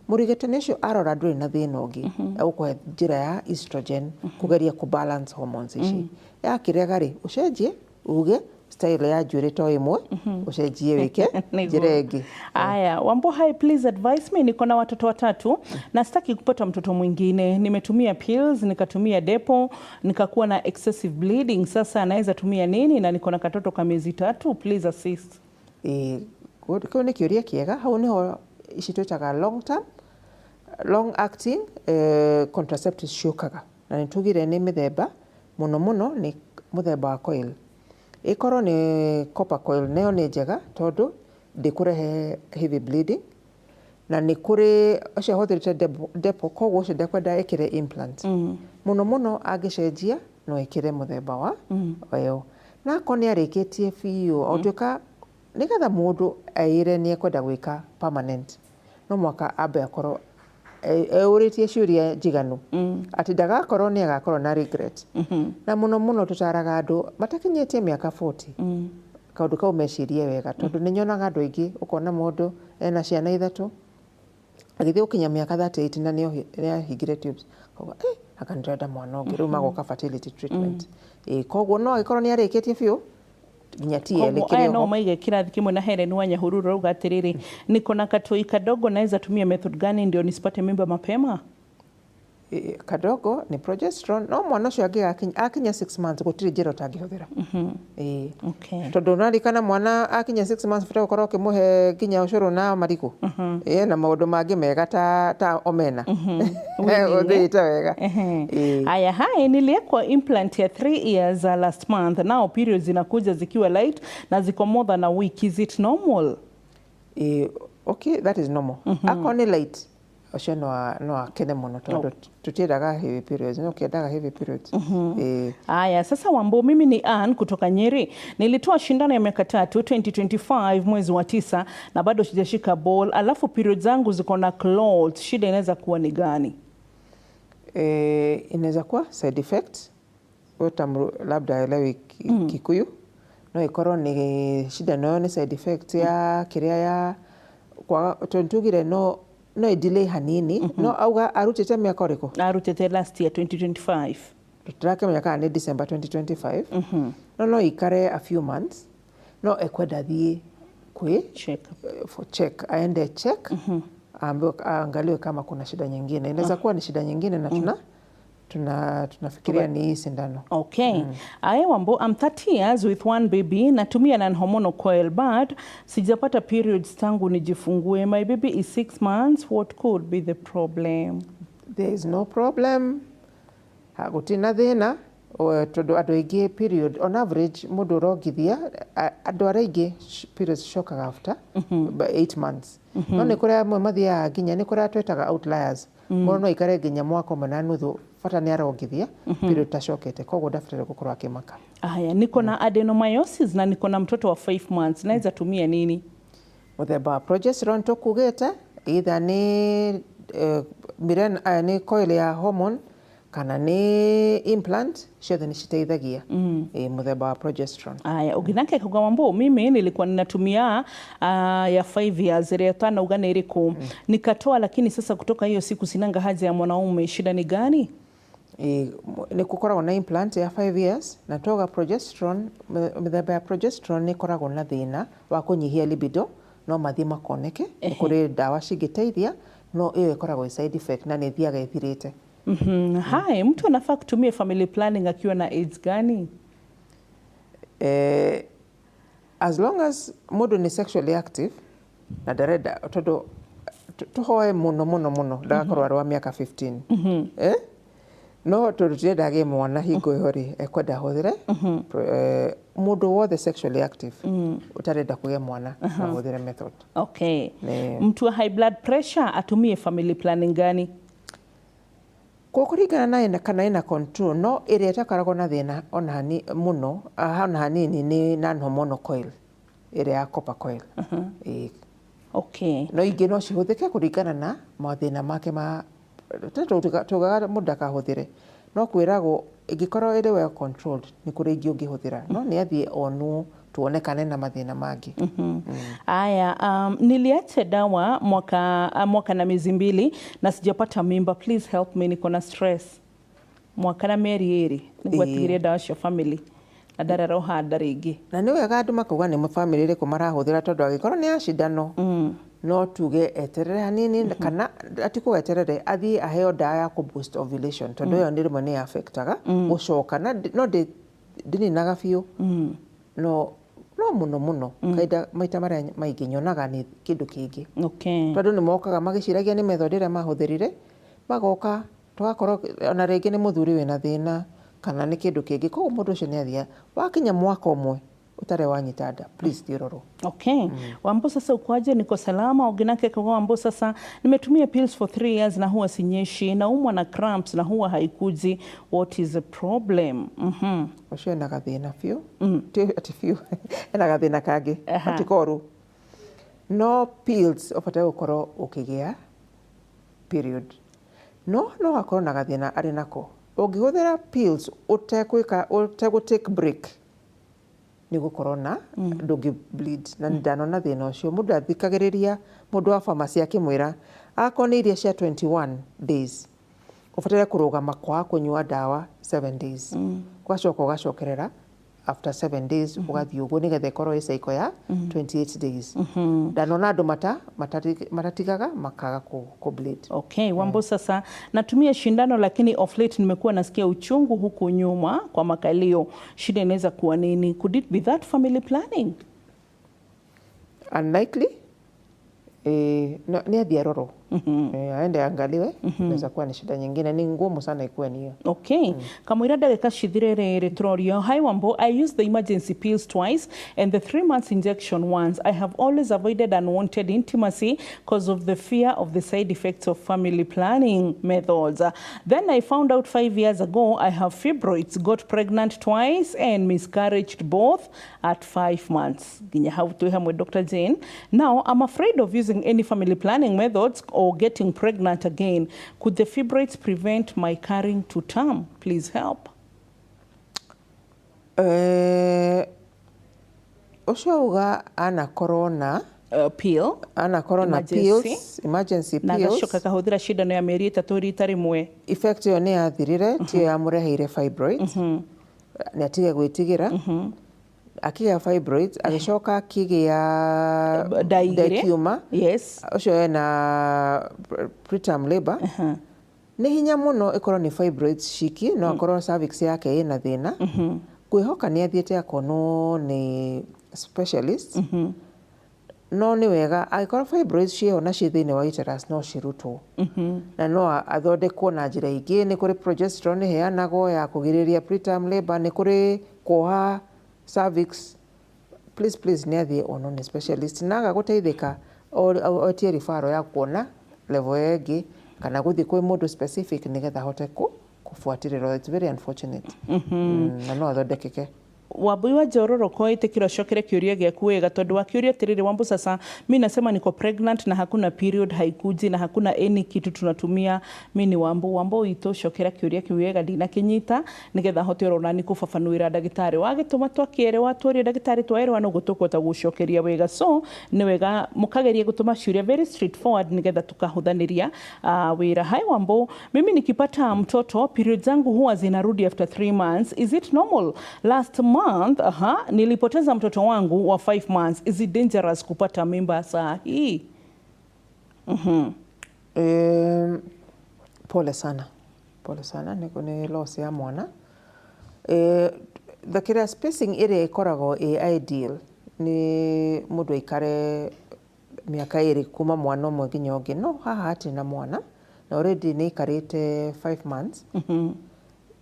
Mũrigitani ũcio arora ndũrĩ na thĩna ũngĩ, egũkũhe njĩra ya estrogen kũgeria kũ balance hormones ici. Yakĩrega rĩ, ũcenjie uge style ya njuĩrĩ to ĩmwe, ũcenjie wĩke Nĩguo. njĩra ĩngĩ. Aya, Wambo, hi, please advise me. Niko na watoto watatu na sitaki kupata mtoto mwingine. Nimetumia pills, nikatumia depo, nikakuwa na excessive bleeding. Sasa naweza tumia nini? Na niko na katoto ka miezi 3. Please assist. Ĩ, good. Kĩu nĩ kĩũria kĩega. Hau nĩho ici twĩtaga long term long acting contraceptives ciũkaga, na nĩ tugire nĩ mĩthemba, mũno mũno nĩ mũthemba wa coil. Ĩkorwo nĩ copper coil, nayo nĩ njega tondũ ndĩkũrehe heavy bleeding. Na nĩ kũrĩ ũcio ahũthĩrĩte depo, koguo ũcio ndekwenda ĩkĩre implant. Mũno mũno angĩcenjia no ĩkĩre mũthemba wa ĩyo. Na akorwo nĩ arĩkĩtie biũ o tuĩka, nĩgetha mũndũ eĩre nĩ ekwenda gwĩka permanent, no mwaka ambe akorwo eũrĩtie ciũria njiganu atĩ ndagakorwo nĩ agakorwo na regret. Na mũno mũno tũtaraga andũ matakinyĩtie mĩaka 40 kaũndũ kau mecirie wega, tondũ nĩ nyonaga andũ aingĩ, ũkona mũndũ ena ciana ithatũ, agĩthiĩ gũkinya mĩaka 38 na nĩ ahingire tubes, akauga, "Eh, anga nĩndĩrenda mwana ũngĩ." Rĩu magoka fertility treatment. Ĩ, koguo no angĩkorwo nĩ arĩkĩtie biũ nginya TL Koguo ĩkĩrĩ aya no oho. maige kĩrathi kĩmwe na Helen wa Nyahururu rauga atĩrĩrĩ, niko na katoi kadogo, naweza tumia method gani ndio nisipate mimba mapema? Ĩ, kadogo nĩ progesterone, no mwana ũcio angĩgakinya akinya 6 months gũtirĩ njĩra ũtangĩhũthĩra. Ĩ. Tondũ ũrarikana mwana akinya 6 months bata gũkorwo ũkĩmũhe nginya ũcũrũ na marigũ. Ĩ, na maũndũ mangĩ mega ta omena ũthĩĩte wega. Ĩ. Aya, hi, niliwekwa implant ya 3 years last month. Now periods zinakuja zikiwa light na ziko more than a week. Is it normal? Ĩ, okay, that is normal. Akorwo nĩ light, ũcio no akene mũno tondũ tũtiendaga heavy periods, no kĩendaga heavy periods. Ĩ. Aya, sasa Wambo, mimi ni Ann kutoka Nyeri. Nilitoa shindano ya miaka 3 2025 mwezi wa 9 na bado sijashika ball. Alafu period zangu ziko na clots. Shida inaweza kuwa ni gani? Inaweza kuwa side effect. Utamru, labda elewi Kikuyu, no ĩkorwo nĩ shida nayo nĩ side effect ya kĩrĩa ya kwaga, tondũ tugire no ĩ delay hanini. No auga arutĩte mĩaka ũrĩkũ? Arutĩte last year 2025. Tũtirakĩmenya kana nĩ December 2025. No ikare a few months, no ekwenda thiĩ kwĩ Check. For check, aende check, aambiwe, aangaliwe kama kuna shida nyingine. Inaweza kuwa ni shida nyingine na tunafikiria ni hii sindano. Okay. Aya Wambo, I'm 30 years with one baby. Natumia non-hormonal coil but sijapata periods tangu nijifungue. My baby is 6 months. What could be the problem? There is no problem, hagutirĩ na thĩna. Tondũ andũ aingĩ period on average mũndũ ũrongithia, andũ arĩa aingĩ periods cicokaga after by 8 months, no nĩ kũrĩ amwe mathiaga nginya, nĩ kũrĩa twĩtaga outliers, mũndũ no aikare nginya mwaka ũmwe na nuthu, bata nĩ arongithia, period tacokete, koguo ndabataire gũkorwo akĩmaka. Aya, niko na adenomyosis na niko na mtoto wa 5 months, naweza tumia nini? Mũthemba wa progesterone tũkugĩte, either nĩ Mirena, nĩ coil ya hormone kana nĩ implant, ciothe nĩ citeithagia. Mũthemba wa progesterone. Aya, ũngĩ nake Wambo, mimi nilikuwa ninatumia ya 5 years ĩrĩa tanauga nĩ ĩrĩkũ, nikatoa, lakini sasa kutoka hiyo siku sinanga haja ya mwanaume, shida ni gani? Nĩ gũkoragwo na implant ya 5 years na toga progesterone, mĩthemba ya progesterone nĩ ĩkoragwo na thĩna wa kũnyihia libido, no mathiĩ makoneke. Nĩ kũrĩ ndawa cingĩteithia, no ĩyo ĩkoragwo ĩ side effect na nĩ ĩthiaga ĩthirĩte. Hai, mtu anafaa kutumia family planning akiwa na age gani? As long as mũndũ nĩ sexually active na ndarenda, tondũ tũhoe mũno mũno mũno ndagakorwo arĩ wa mĩaka 15, eh? No tondũ tirenda agĩe mwana hingo ĩyo rĩ, ekwenda ahũthĩre mũndũ wothe sexually active ũtarenda kũgĩa mwana no ahũthĩre method. Okay. Mtu wa high blood pressure atumie family planning gani? Kũringana na ĩna kana ĩna control, no ĩrĩa ĩtakoragwo na thĩna ona hani mũno, ona hanini, nĩ non hormonal coil ĩrĩa ya copper coil. Ĩĩ. No ingĩ no cihũthĩke kũringana na mathĩna make ma tugaga mũndũ ndakahũthĩre, no kwĩragwo ĩngĩkorwo ĩrĩ well controlled nĩ kũrĩ ingĩ ũngĩhũthĩra, no nĩ athiĩ onwo tuone kana ena mathĩna mangĩ. Aya, niliacha dawa mwaka na miezi 2 na sijapata mimba. Please help me, niko na stress. Mwaka na mĩeri 2 nĩguo atigire dawa cia family na ndarĩ nda rĩngĩ. Na nĩ wega andũ makauga nĩ bamĩrĩ ĩrĩkũ marahũthĩra, tondũ angĩkorwo nĩ ya cindano no tuge eterere hanini, kana atikũga eterere, athiĩ aheo ndawa ya kũ boost ovulation, tondũ ĩyo nĩ rĩmwe nĩ affectaga gũcoka na no ndĩninaga biũ, no mũno mũno kahinda maita marĩa maingĩ nyonaga nĩ kĩndũ kĩngĩ. Tondũ nĩ mokaga magĩciragia nĩ method ĩrĩa mahũthĩrire, magoka tũgakorwo ona rĩngĩ nĩ mũthuri wĩna thĩna kana nĩ kĩndũ kĩngĩ, koguo mũndũ ũcio nĩ athia wakinya mwaka ũmwe ũtarĩ wanyita nda, please thiĩ ũrorwo. Okay. Wambo, sasa ukoaje? Niko salama. Ũngĩ nake akauga, Wambo, sasa nimetumia pills for 3 years na huwa sinyeshi, naumwa na cramps na huwa haikuji. What is the problem? Ũcio ena gathĩna biũ. Ti atĩ biũ, ena gathĩna kangĩ. Ti koru, no pills ũbataire gũkorwo ũkĩgĩa period, no akorwo na gathĩna arĩ nako. Ũngĩhũthĩra pills ũtegwĩka, ũtegũ take break, nĩ gũkorwo na ndũngĩ bleed, na nĩ ndanona thĩna ũcio mũndũ athikagĩrĩria mũndũ wa pharmacy akĩmwĩra akorwo nĩ iria cia 21 days, ũbataire kũrũgama kwaga kũnyua ndawa 7 days, ũgacoka ũgacokerera after 7 days, ũgathiĩ ũguo nĩgetha ĩkorwo ĩ cycle ya 28 days. Ndanona andũ matatigaga makaga kũ bleed. Okay, Wambo, sasa natumia shindano lakini off late nimekuwa nasikia uchungu huku nyuma kwa makalio. Shida inaweza kuwa nini? Could it be that family planning? Unlikely. No, nĩ athiĩ arorwo. Aende angaliwe, inaweza kuwa ni shida nyingine, ni ngumu sana ikuwe ni hiyo. Okay. Kamũira ndagĩka cithire rĩrĩ tũrorio. Hi Wambo, I used the emergency pills twice and the 3 months injection once. I have always avoided unwanted intimacy because of the fear of the side effects of family planning methods. Then I found out 5 years ago I have fibroids, got pregnant twice and miscarried both at 5 months. Nginya hau twĩ hamwe, Dr. Jane. Now I'm afraid of using any family planning methods or getting pregnant again. Could the fibroids prevent my carrying to term? Please help. Ũcio auga anakorwo na Pill. Anakorwo na Emergency. pills, emergency Na pills. agacoka akahũthĩra cindano ya mĩeri 3 rita rĩmwe. Effect ĩyo nĩ yathirire, tiyo yamũreheire fibroids. Nĩ atige gwĩtigĩra. Akĩgĩa fibroids, agĩcoka akĩgĩa Nda igĩrĩ. Nda ikiuma. Ũcio ena preterm labor, nĩ hinya mũno ĩkorwo nĩ fibroids ciki, no akorwo cervix yake ĩna thĩna. Ngwĩhoka nĩ athiĩte akonwo nĩ specialist. No nĩ wega angĩkorwo fibroids ciĩho na ciĩ thĩinĩ wa uterus no cirutwo na no athondekwo na njĩra ingĩ. Nĩ kũrĩ progesterone ĩheanagwo ya kũgirĩrĩria preterm labor, nĩ kũrĩ kuoha cervix. Please, please, nĩ athiĩ onwo nĩ specialist na aga gũteithĩka etie referral ya kuona level ĩyo ĩngĩ kana gũthiĩ kwĩ mũndũ specific nĩgetha ahote kũbuatĩrĩrwo. It's very unfortunate. Na no athondekeke. Wambui wa Njororoko, ĩtĩkĩra ũcokere kĩũria gĩaku wega tondũ wakĩũria atĩrĩrĩ, Wambu, sasa mi nasema niko pregnant na hakuna period, haikuji na hakuna any kitu tunatumia. Mi ni Wambu. Wambu witũ, cokera kĩũria kĩu wega, ndinakĩnyita, nĩgetha hote oro nani kũbabanũĩra ndagĩtarĩ. Wagĩtũma twakĩerewa, twaria ndagĩtarĩ twaerewa, noguo tũkũhota gũcokeria wega. So nĩ wega mũkageria gũtũma ciũria very straightforward nĩgetha tukahũthanĩria wĩra. Hi Wambu, mimi nikipata mtoto period zangu huwa zinarudi after 3 months. Is it normal? Last month nilipoteza mtoto wangu wa 5 months. Is it dangerous kupata mimba saa hii? Pole sana, pole sana, nĩ loss ya mwana. The kĩrĩa spacing ĩrĩa ĩkoragwo ĩ ideal nĩ mũndũ aikare mĩaka 2 kuma mwana ũmwe nginya ũngĩ, no haha hatirĩ na mwana na already nĩ aikarĩte 5 months.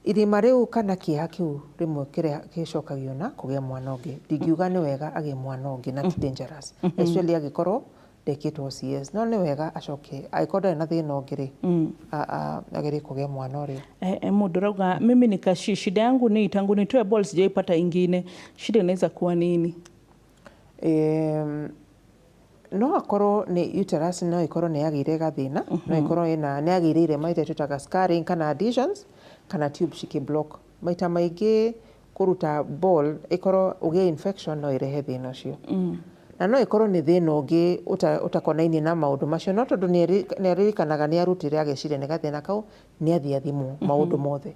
Irima rĩu kana kĩeha kĩu rĩmwe kĩrĩa gĩcokagio na kũgĩa mwana ũngĩ. Ndingiuga nĩ wega agĩe mwana ũngĩ na ti dangerous, especially angĩkorwo ndekĩtwo CS, no nĩ wega acoke angĩkorwo ndarĩ na thĩna ũngĩ rĩ, agerie kũgĩa mwana ũrĩa. Mũndũ rauga, mimi ni Kashi, shida yangu ni tangu nitoe ball sijaipata ingine, shida inaweza kuwa nini? No akorwo nĩ uterus, no ĩkorwo nĩ yagĩire gathĩna, no ĩkorwo ĩna nĩ yagĩire irema iria twĩtaga scarring kana adhesions kana tube cikĩ-block. Maita maingĩ kũruta ball ĩkorwo ũgĩe infection no ĩrehe thĩna ũcio, na no ĩkorwo nĩ thĩna ũngĩ ũtakonainie na maũndũ macio, no tondũ nĩ aririkanaga nĩ arutire ageciria nĩ gathĩna kau, nĩ athiĩ athimwo maũndũ mothe.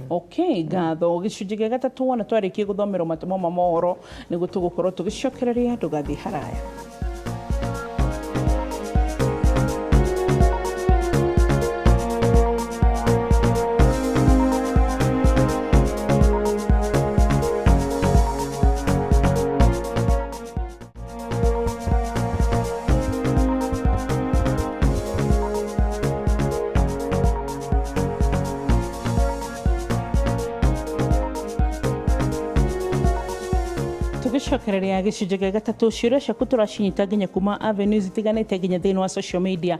Okay, ngatho. Gĩcunjĩ gĩa gatatũ wona twarĩkia gũthomerwo matũmo ma mohoro nĩguo tũgũkorwo tũgĩcokereria. Ndũgathiĩ haraya. Tũgĩcokereria gĩcunjĩ gĩa gatatũ, ciũria ciaku tũracinyita nginya kuma avenues itiganĩte, nginya thĩinĩ wa social media,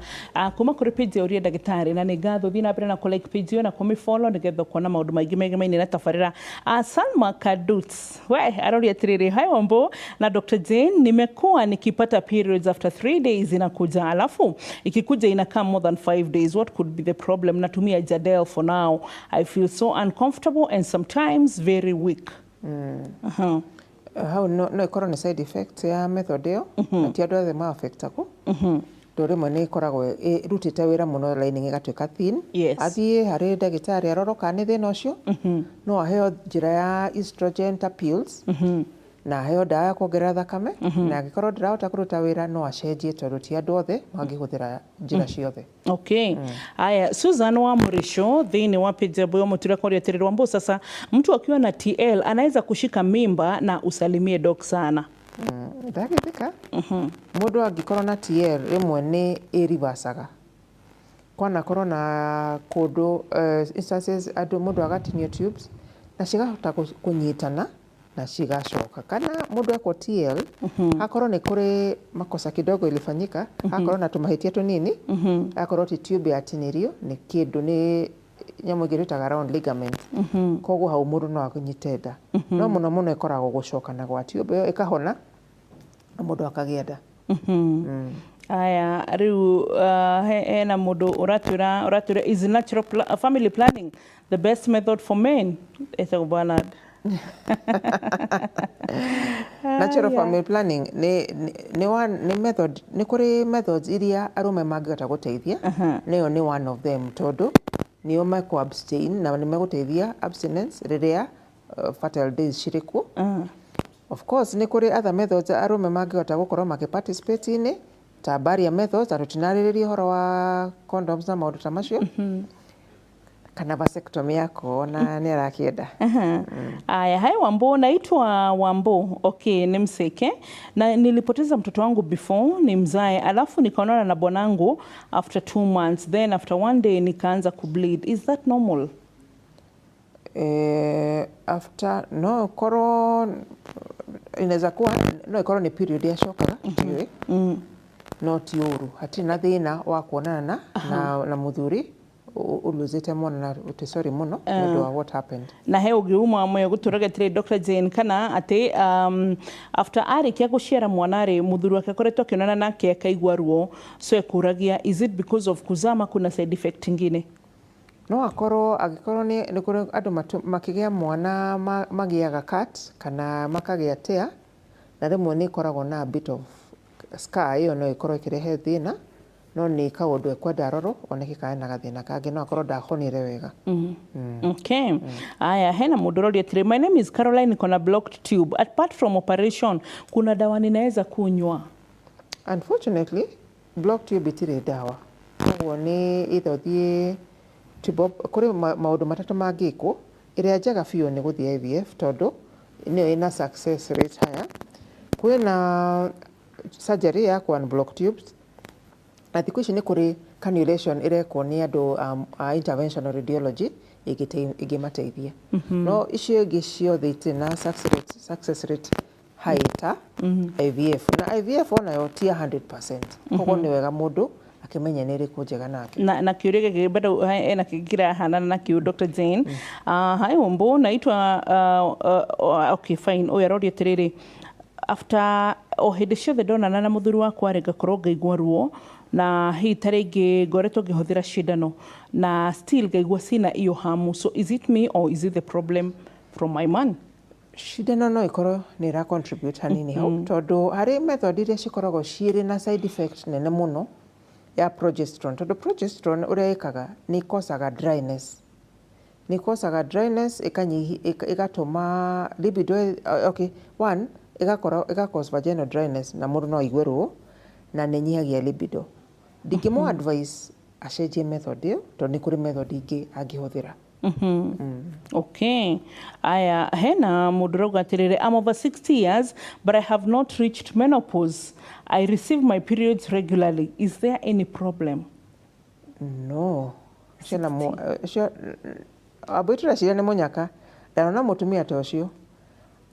kuma kũrĩ page ya Ũria Ndagĩtarĩ, na nĩ ngatho. Thiĩ na mbere na kũ like page ĩyo na kũmĩ follow nĩgetha ũkona maũndũ maingĩ megemainie na tabarĩra. Salma Kaduts we aroria atĩrĩrĩ, hi Wambo na Dr. Jane, nimekuwa nikipata periods after 3 days inakuja, alafu ikikuja inakaa more than 5 days. What could be the problem? Natumia Jadel for now. I feel so uncomfortable and sometimes very weak. Hau no ĩkorwo nĩ side effect ya method ĩyo, na ti andũ othe ma-affectagwo, tondũ rĩmwe nĩ ĩkoragwo ĩrutĩte wĩra mũno, lining ĩgatuĩka thin. Athiĩ harĩ ndagĩtarĩ arorwo kana nĩ thĩna ũcio. No aheo njĩra ya estrogen ta pills na aheo ndawa ya kuongerera thakame, na angĩkorwo ndĩrahota kũruta wĩra no acenjie, tondũ ti andũ othe mangĩhũthĩra njĩra ciothe. Okay. Aya, Susan wa Murisho thĩinĩ wa page ya Boyo Mutura koria atĩrĩrĩ, Wambo, sasa mtu akiwa na TL anaweza kushika mimba? Na usalimie doc sana. Ndagĩthika. Mũndũ angĩkorwo na TL rĩmwe nĩ ĩrivacaga, kwanakorwo na kũndũ instances andũ mũndũ agatinio tubes na cigahota kũnyitana na cigacoka, kana mũndũ ekwo TL akorwo nĩ kũrĩ makosa kidogo ilifanyika, akorwo na tũmahĩtia tũnini, akorwo ti tube yatinirio nĩ kĩndũ, nĩ nyamũ ĩngĩ twĩtaga round ligament, koguo hau mũndũ no anyite nda. No mũno mũno ĩkoragwo gũcokana gwa tube ĩyo ĩkahona na mũndũ akagĩa nda. Aya, rĩu hena mũndũ ũratwĩra, is natural family planning the best method for men? Etagwo Bernard. Natural family planning nĩ method, nĩ kũrĩ methods iria arũme mangĩhota gũteithia, nĩyo nĩ one of them, tondũ nĩo mekũ abstain na nĩ megũteithia abstinence rĩrĩa fertile days cirĩ kuo. Of course nĩ kũrĩ other methods arũme mangĩhota gũkorwo makĩ participate inĩ ta barrier methods, na tũtinarĩrĩria ũhoro wa condoms na maũndũ ta macio. Kana vasectomy yako na nĩ arakĩenda. Aya, hai Wambo, naitwa Wambo. Okay, ni mseke. Na nilipoteza mtoto wangu before ni mzae, alafu nikaonana na bwanangu after 2 months, then after one day nikaanza kubleed. Is that normal? After no korwo inaweza kuwa no ikorwo nĩ period yacokaga, tiũĩ, no ti ũru, hatirĩ na thĩna wa kuonana na mũthuri ũlũzĩte mwana na ũtĩ sorry mũno nĩ ũndũ wa what happened. Na he ũngĩ uma mwe gũtũraga atĩrĩ, Dr. Jane, kana atĩ after arĩkia gũciara mwana rĩ, mũthuri wake akoretwo akĩonana nake akaigua ruo, so ekũragia, is it because of kuzama, kuna side effect ingine? No akorwo, angĩkorwo nĩ kũrĩ andũ makĩgĩa mwana magĩaga cut kana makagĩa tear, na rĩmwe nĩ ĩkoragwo na a bit of scar, ĩyo no ĩkorwo ĩkĩrehe thĩna, no nĩ kaũndũ ekwenda arorwo oneke kana ena gathĩna kangĩ, no akorwo ndahonire wega. Okay. Aya, hena mũndũ ũroria atĩrĩ, my name is Caroline, niko na blocked tube. Apart from operation, kuna dawa ninaweza kunywa? Unfortunately, block tube itirĩ ndawa, koguo nĩ either ũthiĩ kũrĩ maũndũ matatũ mangĩkwo. Ĩrĩa njega biũ nĩ gũthiĩ IVF tondũ nĩyo ĩna success rate higher. Kwĩna surgery ya ku unblock tubes, na thikũ ici nĩ kũrĩ cannulation ĩrekwo nĩ andũ a interventional radiology ĩngĩmateithia, no icio ingĩ ciothe itirĩ na success rate high ta IVF, na IVF onayo ti 100%, koguo nĩ wega mũndũ akĩmenye nĩ ĩrĩkũ njega nake. Na kĩũria gĩkĩ bado ena kĩngĩ kĩrahanana na kĩu, Dr. Jane. Hi Wambo, naitwa okay, fine. Ũyũ aroria atĩrĩrĩ, after o hĩndĩ ciothe ndonana na mũthuri wakwa rĩ, ngakorwo ngaigua ruo, na hihi ta rĩngĩ ngoretwo ngĩhũthĩra cindano na still ngaigua sina hiyo hamu, so is it me or is it the problem from my man? Cindano no ĩkorwo nĩ ĩra contribute hanini hau, tondũ harĩ method iria cikoragwo ciĩrĩ na side effect nene mũno ya progesterone, tondũ progesterone ũrĩa ĩkaga nĩ ĩkosaga dryness, nĩ ĩkosaga dryness ĩkanyihi ĩgatũma libido, okay, one ĩgakorwo ĩga cause vaginal dryness na mũndũ no aigue ruo, na nĩ ĩnyihagia libido. Ndingĩmũ advice acenjie method ĩyo tondũ nĩ kũrĩ method ingĩ angĩhũthĩra. Okay. Aya, hena mũndũ ũrauga atĩrĩrĩ, I'm over 60 years but I have not reached menopause. I receive my periods regularly. Is there any problem? No, ũcio na ũcio ambũi tũreciria nĩ mũnyaka. Ndarona mũtumia ta ũcio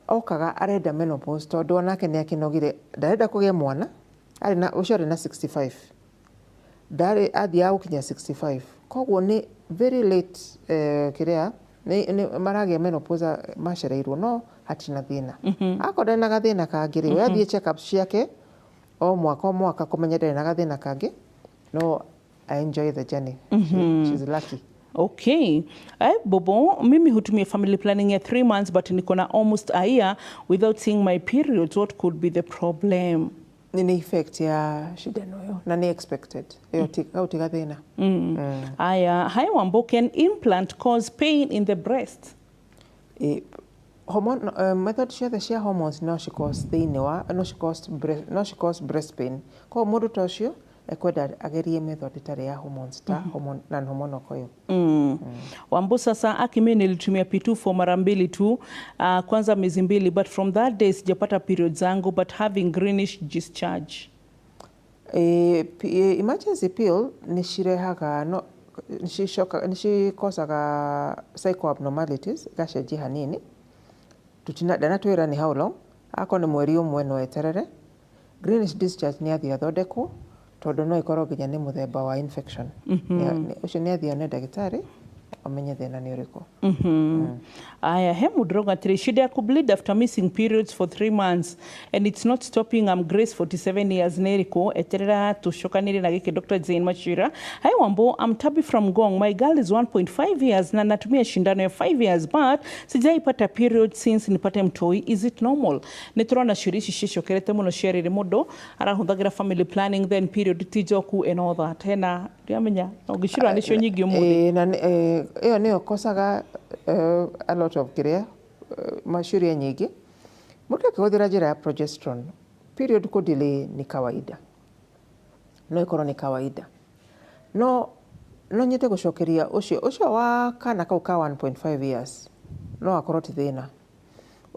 okaga arenda menopause tondũ onake nĩ akĩnogire, ndarenda kũgĩa mwana. Arĩ na ũcio arĩ na 65, ndarĩ athiaga gũkinya 65, koguo nĩ very late, kĩrĩa nĩ maragĩa menopause macereirwo, no hatirĩ na thĩna. Akorwo ndarĩ na gathĩna kangĩ rĩ, we athiĩ check up ciake o mwaka o mwaka kũmenya ndarĩ na gathĩna kangĩ, no I enjoy the journey. She's lucky. Okay. Bobo, mimi hutumia family planning ya 3 months, but niko na almost a year without seeing my periods. What could be the problem? Nĩ effect ya cindano ĩyo na nĩ expected ĩyo, hau ti gathĩna. Aya, hi Wambo, can implant cause pain in the breast? Hormone, method ciothe cia hormones no ci cause thĩinĩ wa no ci cause breast pain, koguo mũndũ ta ũcio ekwenda agerie method ĩtarĩ ya hormones ta hormone, non hormonal coil. Wambo, sasa aki mimi nilitumia P2 for mara mbili tu, kwanza miezi 2, but from that day sijapata period zangu but having greenish discharge. Emergency pill nĩ cirehaga no nĩ cikosaga cycle abnormalities, igacenjia hanini. Tutina ndanatwĩra nĩ how long, akorwo nĩ mweri ũmwe no eterere. Greenish discharge nĩ athiĩ athondekwo tondũ no ĩkorwo nginya nĩ mũthemba wa infection. Ũcio nĩ athiĩ one ndagĩtarĩ amenye thĩna nĩ ũrĩkũ. Aya, he mũndũ ũrauga atĩrĩ, shida ya kubleed after missing periods for 3 months and it's not stopping. I'm Grace, 47 years, nĩ ĩrĩkũ? Eterera tũcokanĩrie na gĩkĩ, Dr. Jane Machira. Hi Wambo, I'm Tabi from Ngong. My girl is 1.5 years na natumia shindano ya 5 years, but sijaipata period since nipate mtoi. Is it normal? Nĩ tũrona ciũria ici cicokerete mũno cia rĩrĩ mũndũ arahũthagĩra family planning, then period ti njoku and all that. Hena ndiamenya ũngĩcirora nĩcio nyingĩ ũmũthĩ. Na ĩyo nĩyo kosaga a lot of kĩrĩa maciũria nyingĩ. Mũndũ akĩhũthĩra njĩra ya progesterone, period kũ delay ni kawaida, no ĩkorwo nĩ kawaida, no No nyende gũcokeria ũcio wa kana kau ka 1.5 years, no akorwo ti thĩna.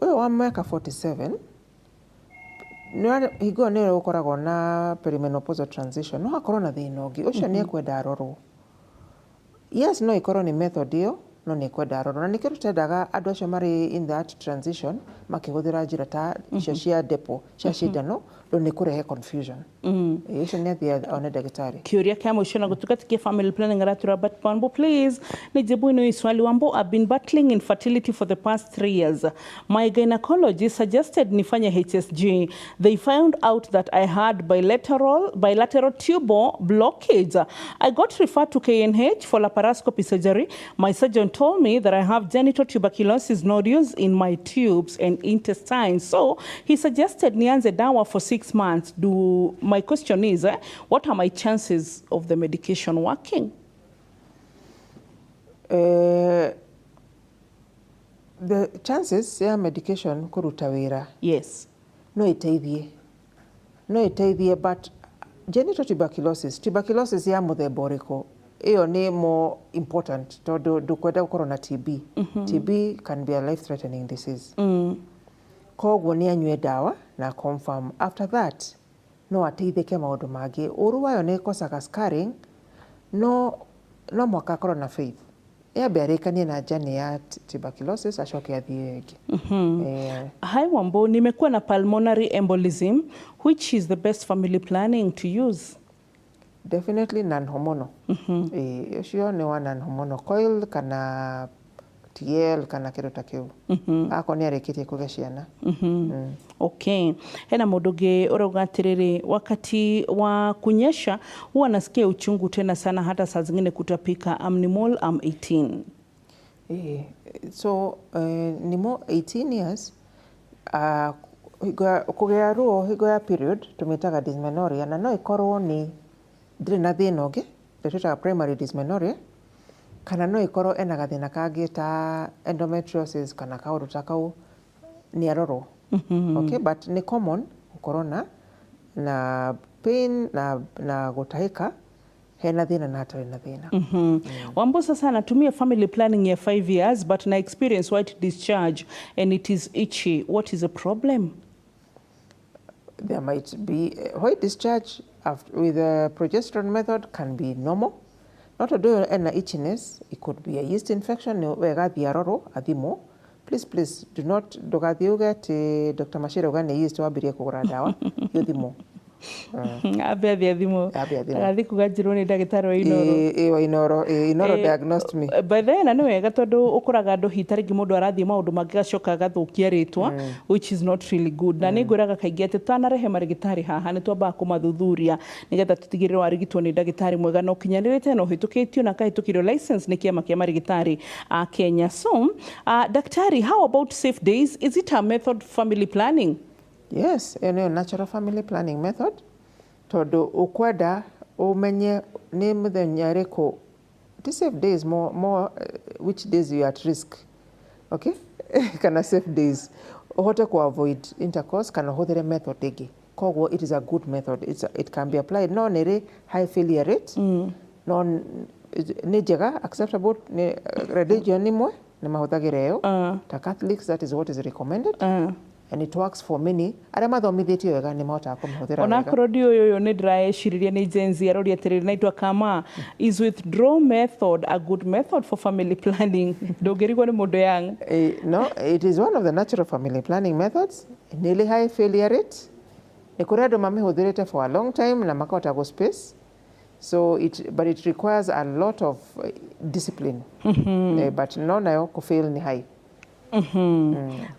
Ũyũ wa mĩaka 47 hingo ĩyo nĩyo gũkoragwo na perimenopausal transition, no akorwo na thĩna ũngĩ ũcio nĩ ekwenda arorwo. Yes, no ikorwo nĩ method ĩyo, no nĩ ekwenda arorwo, na nĩkĩo tũtendaga andũ acio marĩ in that transition makĩhũthĩra njĩra ta icio cia depo cia cindano, tondũ nĩ kũrehe confusion. Ĩĩ, ũcio nĩ athiĩ one ndagĩtarĩ. Kiuria kia mwisho na gutuka tikie family planning aratura, but Wambo, please nijibuni hii swali. Wambo, I've been battling infertility for the past 3 years. My gynecologist suggested nifanye HSG. They found out that I had bilateral tubal blockage. I got referred to KNH for laparoscopy surgery. My surgeon told me that I have genital tuberculosis nodules in my tubes and intestines, so he suggested nianze dawa for 6 months. Do my question is, what are my chances of the medication working? The chances ya medication kũruta wĩra, no ĩteithie, no ĩteithie, but genital tuberculosis ya mũthemba ũrĩkũ, ĩyo nĩ more important, tondũ ndũkwenda gũkorwo na TB. TB can be a life threatening disease. Koguo nĩ anyue ndawa na confirm. After that no ateithĩke maũndũ mangĩ. Ũru wayo nĩ ĩkosaga scarring, no mwaka akorwo na faith, yambe arĩkanie na journey ya tuberculosis, acoke athiĩ ĩngĩ. Hi Wambo, nimekuwa na pulmonary embolism. Which is the best family planning to use? Definitely non-hormonal. Ũcio nĩ wa non-hormonal coil kana TL kana kĩndũ ta kĩu, akorwo nĩ arĩkĩtie kũgĩa ciana. Okay. Hena mũndũ ũngĩ ũrauga atĩrĩrĩ, wakati wa kunyesha huwa nasikia uchungu tena sana, hata saa zingine kutapika. I'm Nimol, I'm 18. So nimo 18 years, kũgĩa ruo hingo ya period tũmĩtaga dysmenorrhea, na no ĩkorwo nĩ ndĩrĩ na thĩna ũngĩ, ĩrĩa twĩtaga primary dysmenorrhea, kana no ĩkorwo ena gathĩna kangĩ ta endometriosis kana kaũndũ ta kau, nĩ arorwo. Okay, but nĩ common gũkorwo na pain na gũtahĩka hena thĩna na hatarĩ na thĩna. Wambo, sasa anatumia family planning ya 5 years, but na experience white discharge and it is itchy. What is the problem? There might be white discharge after, with the progesterone method can be normal. Not tondũ ena itchiness, it could be a yeast infection. Nĩ wega athiĩ arorwo, athimwo. Please, please do not, ndũgathiĩ uge atĩ Dr. Machira uga nĩ yeast, wambirie kũgũra ndawa, thiĩ ũthimwo. Ambe athiĩ athimwo. Ambe athimwo. Agathiĩ kuga njĩrwo nĩ ndagĩtarĩ wa Inooro. Ĩ wa Inooro, ĩ, Inooro diagnosed me. By the way, na nĩ wega tondũ ũkoraga andũ hi tarĩngĩ mũndũ arathiĩ maũndũ mangĩ gacoka agathũkia rĩtwa, which is not really good. Na nĩ ngwĩraga kaingĩ atĩ tũtanarehe marĩgĩtarĩ haha nĩ twambaga kũmathuthuria nĩgetha tũtigĩrĩre warigitwo nĩ ndagĩtarĩ mwega na ũkinyanĩrĩte na ũhĩtũkĩtio na akahĩtũkĩrio license nĩ kĩama kĩa marĩgĩtarĩ a Kenya. So daktari, how about safe days? Is it a method family planning? Yes, ĩyo nĩyo natural family planning method, tondũ ũkwenda ũmenye nĩ mũthenya ũrĩkũ ti safe days, more which days you are at risk, okay, kana safe days ũhote ku avoid intercourse kana ũhũthĩre method ĩngĩ. Koguo it is a good method. It can be applied, no nĩ rĩ high failure rate, no nĩ njega, acceptable. Nĩ religion imwe nĩ mahũthagĩra ĩyo, ta Catholics, that is what is recommended, and it works for many. Arĩa mathomithĩtio wega nĩ mahotaga kũmĩhũthĩra wega. Onakorwo ndi ũyũ nĩ ndĩraeciririe nĩ Gen Z, aroria atĩrĩrĩ, naitwa kama is withdraw method a good method for family planning? Ndũngĩrigwo nĩ mũndũ young. No, it is one of the natural family planning methods. Nĩ high failure rate. Nĩ kũrĩ andũ mamĩhũthĩrĩte for a long time na makahota gũ space. So it, but it requires a lot of discipline. But no nayo kũ fail ni high.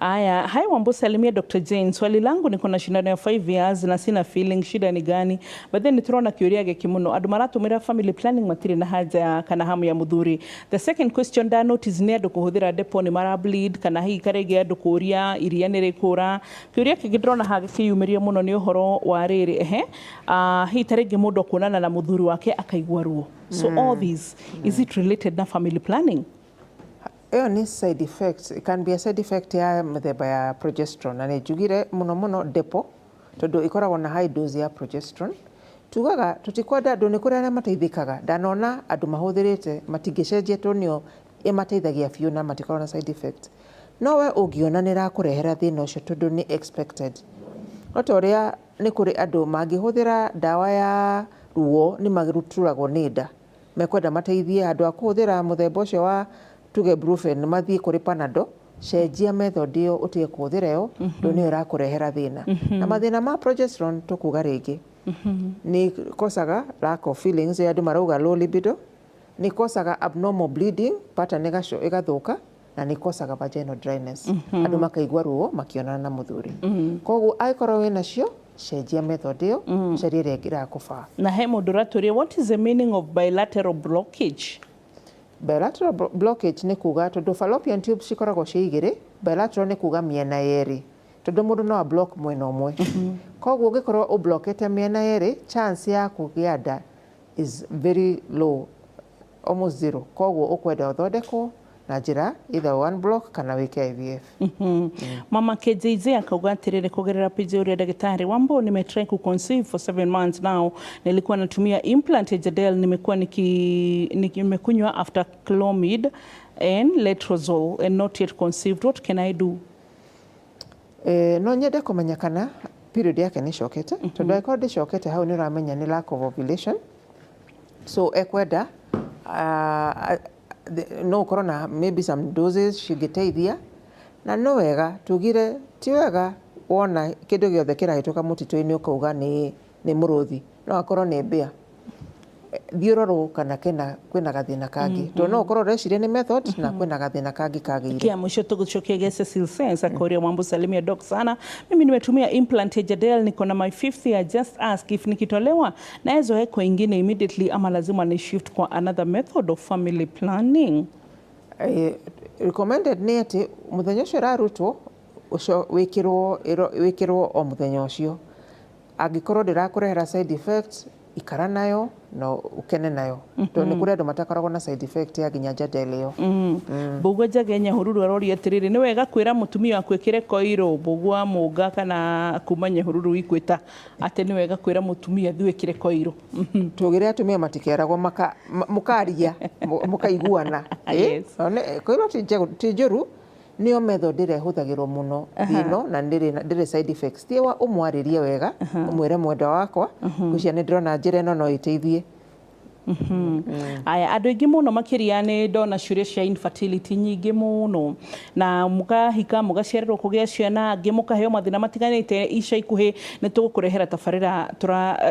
Aya, hi Wambo, salimia Dr. Jane. Swali langu, niko na shindano ya 5 years na sina feeling, shida ni gani? But then nĩtũrona kĩũria gĩkĩ mũno, andũ maratũmĩra family planning matirĩ na haja ya kana hamu ya mũthuri. The second question nda notice nĩ andũ kũhũthĩra depo nĩ mara bleed, kana hihi karĩngĩ andũ kũria iria nĩ rĩkũra. Kĩũria kĩngĩ ndĩrona haha gĩkĩyumĩria mũno nĩ ũhoro wa rĩrĩ, ehe, hihi ta rĩngĩ mũndũ akuonana na mũthuri wake akaigua ruo. So all these, is it related na family planning? Ĩyo nĩ side effects. It can be a side effect ya mĩthemba ya progesterone, na nĩ njugire mũno mũno depo, tondũ ĩkoragwo na high dose ya progesterone. Tugaga tũtikwenda andũ, nĩ kũrĩ arĩa mateithĩkaga. Ndanona andũ mahũthĩrĩte matingĩcenjia tondũ nĩyo ĩmateithagia biũ na matikoragwo na side effect. No we ũngĩona nĩ ĩrakũrehera thĩna ũcio, tondũ nĩ expected, no ta ũrĩa nĩ kũrĩ andũ mangĩhũthĩra ndawa ya ruo nĩ maturagwo nĩ nda, mekwenda mateithie handũ ha kũhũthĩra mũthemba ũcio wa tuge Brufen, mathiĩ kũrĩ Panadol. Cenjia method ĩyo, ũtige kũhũthĩra ĩyo tondũ nĩyo ĩrakũrehera thĩna. Na mathĩna ma progesterone, tũkuga rĩngĩ, nĩ kosaga lack of feelings, ĩrĩa andũ marauga low libido, nĩ kosaga abnormal bleeding pattern ĩgathũka, na nĩ kosaga vaginal dryness, andũ makaigua ruo makĩonana na mũthuri. Koguo angĩkorwo wĩ nacio, cenjia method ĩyo, ũcarie ĩrĩa ĩrakũbaa. Na he mũndũ ũratũria, what is the meaning of bilateral blockage? Bilateral blockage nĩ kuga tondũ fallopian tubes cikoragwo ciĩ igĩrĩ, bilateral nĩ kuga mĩena yerĩ, tondũ mũndũ no a block mwena ũmwe. Koguo ũngĩkorwo ũblokete mĩena yerĩ, chance ya kũgĩa nda is very low, almost zero. Koguo ũkwenda ũthondekwo na njĩra either one block kana wĩke IVF. Mama KJZ akauga atĩrĩrĩ kũgerera page ũrĩa ndagĩtarĩ Wambo, nimetry kuconceive for 7 months now. Nilikuwa natumia implant ya Jadelle, nimekuwa nimekunywa after Clomid and letrozole and not yet conceived. What can I do? No nyende kũmenya kana period yake nĩ ĩcokete, tondũ angĩkorwo ndĩcokete, hau nĩ ũramenya nĩ lack of ovulation. So ekwenda no ũkorwo na maybe some doses cingĩteithia. Na no wega tugire ti wega wona kĩndũ gĩothe kĩrahĩtũka mũtitũ-inĩ ũkauga nĩ mũrũthi, no akorwo nĩ mbĩa. Thiĩ ũrorwo kana kena kwĩna gathĩna kangĩ, tondũ no ũkorwo ũreciria nĩ method na kwĩna gathĩna kangĩ kagĩire. Kia mwisho tugucokia gĩa Cecil Sense akauria, Wambo, salimia doc sana. Mimi nimetumia implant ya Jadelle, niko na my fifth year. Just ask if nikitolewa naweza wekwa ingine immediately ama lazima ni shift kwa another method of family planning. Recommended nĩ atĩ mũthenya ũcio ũrarutwo ũcio wĩkĩrwo o mũthenya ũcio. Angĩkorwo ndĩrakũrehera side effects, ikara nayo na ũkene nayo, tondũ nĩ kũrĩ andũ matakoragwo na side effect ya nginya Jadelle ĩyo. Mbũgua Njage Nyahururu aroria atĩrĩrĩ, nĩ wega kwĩra mũtumia waku ĩkĩre koiro? Mbũgua Mũnga kana kuma Nyahururu Ikwĩta atĩ nĩ wega kwĩra mũtumia thiĩ wĩkĩre koiro. Tugire atumia matikeragwo, mũkaria mũkaiguana. Koiro ti njũru, nĩyo method ĩrĩa ĩhũthagĩrwo mũno thĩ ĩno na ndĩrĩ side effects. Tie wa ũmwarĩrie wega, ũmwĩre, "Mwendwa wakwa, ngwĩciria nĩ ndĩrona njĩra ĩno no ĩteithie." Aya, andũ aingĩ mũno makĩria nĩ ndona ciũria cia infertility nyingĩ mũno, na mũkahika mũgaciarĩrwo kũgĩa ciana, angĩ mũkaheo mathĩna matiganĩte. Ica ikuhĩ nĩ tũgũkũrehera tabarĩra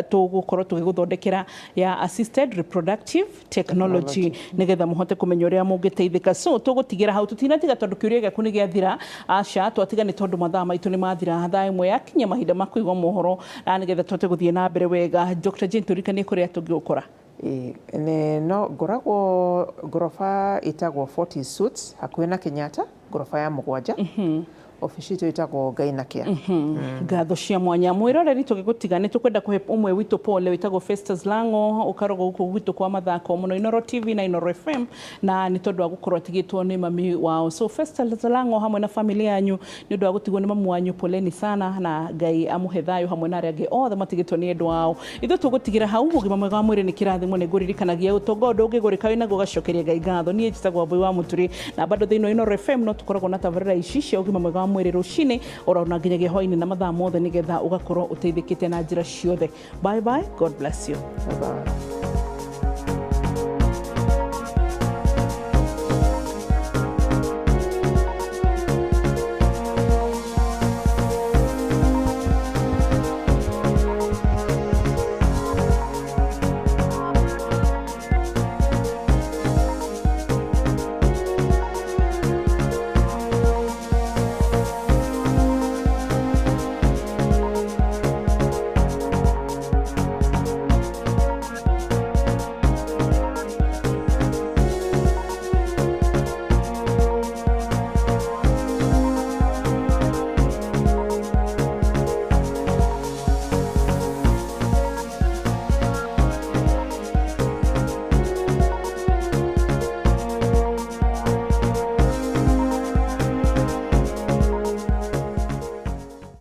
tũgũkorwo tũgĩgũthondekera ya assisted reproductive technology, nĩgetha mũhote kũmenya ũrĩa mũngĩteithĩka. So tũgũtigĩra hau, tũtinatiga tondũ kĩũria gĩaku nĩ gĩathira, aca, twatiga nĩ tondũ mathaa maitũ nĩ mathira. Thaa 1 yakinya, mahinda ma kũigua mohoro, na nĩgetha tũhote gũthiĩ na mbere wega. Dr. Jane, tũririkanie kũrĩa tũngĩgũkora. Ĩĩ, nĩ no ngoragwo ngoroba ĩtagwo 40 Suites hakuhĩ na Kenyatta, ngoroba ya 7. Obici itũ ĩtagwo Gainakea. Ngatho cia mwanya mwĩroreri. Tũgĩgũtiga nĩ tũkwenda kũhe ũmwe witũ pole wĩtagwo Festus Lango, ũkarogwo gũkũ gwitũ kwa mathako mũno Inoro TV na Inoro FM, na nĩ tondũ wa gũkorwo atigĩtwo nĩ mami wao. So Festus Lango hamwe na family yanyu, nĩ ũndũ wa gũtigwo nĩ mamu wanyu, poleni sana, na Ngai amũhe thayũ hamwe na arĩa angĩ othe matigĩtwo nĩ endwa ao. Ithuĩ tũgũtigĩra hau. Ũgima mwega wa mwĩrĩ nĩ kĩrathimo. Nĩ ngũririkanagia ũtonga ũndũ ũngĩgũrĩka wĩnaguo ũgacokeria Ngai ngatho. Niĩ njĩtagwo Wambui wa Mũturi, na bado thĩinĩ wa Inoro FM no tũkoragwo na tabarĩra ici cia ũgima mwega wa mwĩrĩ rũcinĩ oro na nginyagia hwainĩ na mathaa mothe, nĩgetha ũgakorwo ũteithĩkĩte na njĩra ciothe. Bye bye, God bless you. Bye bye.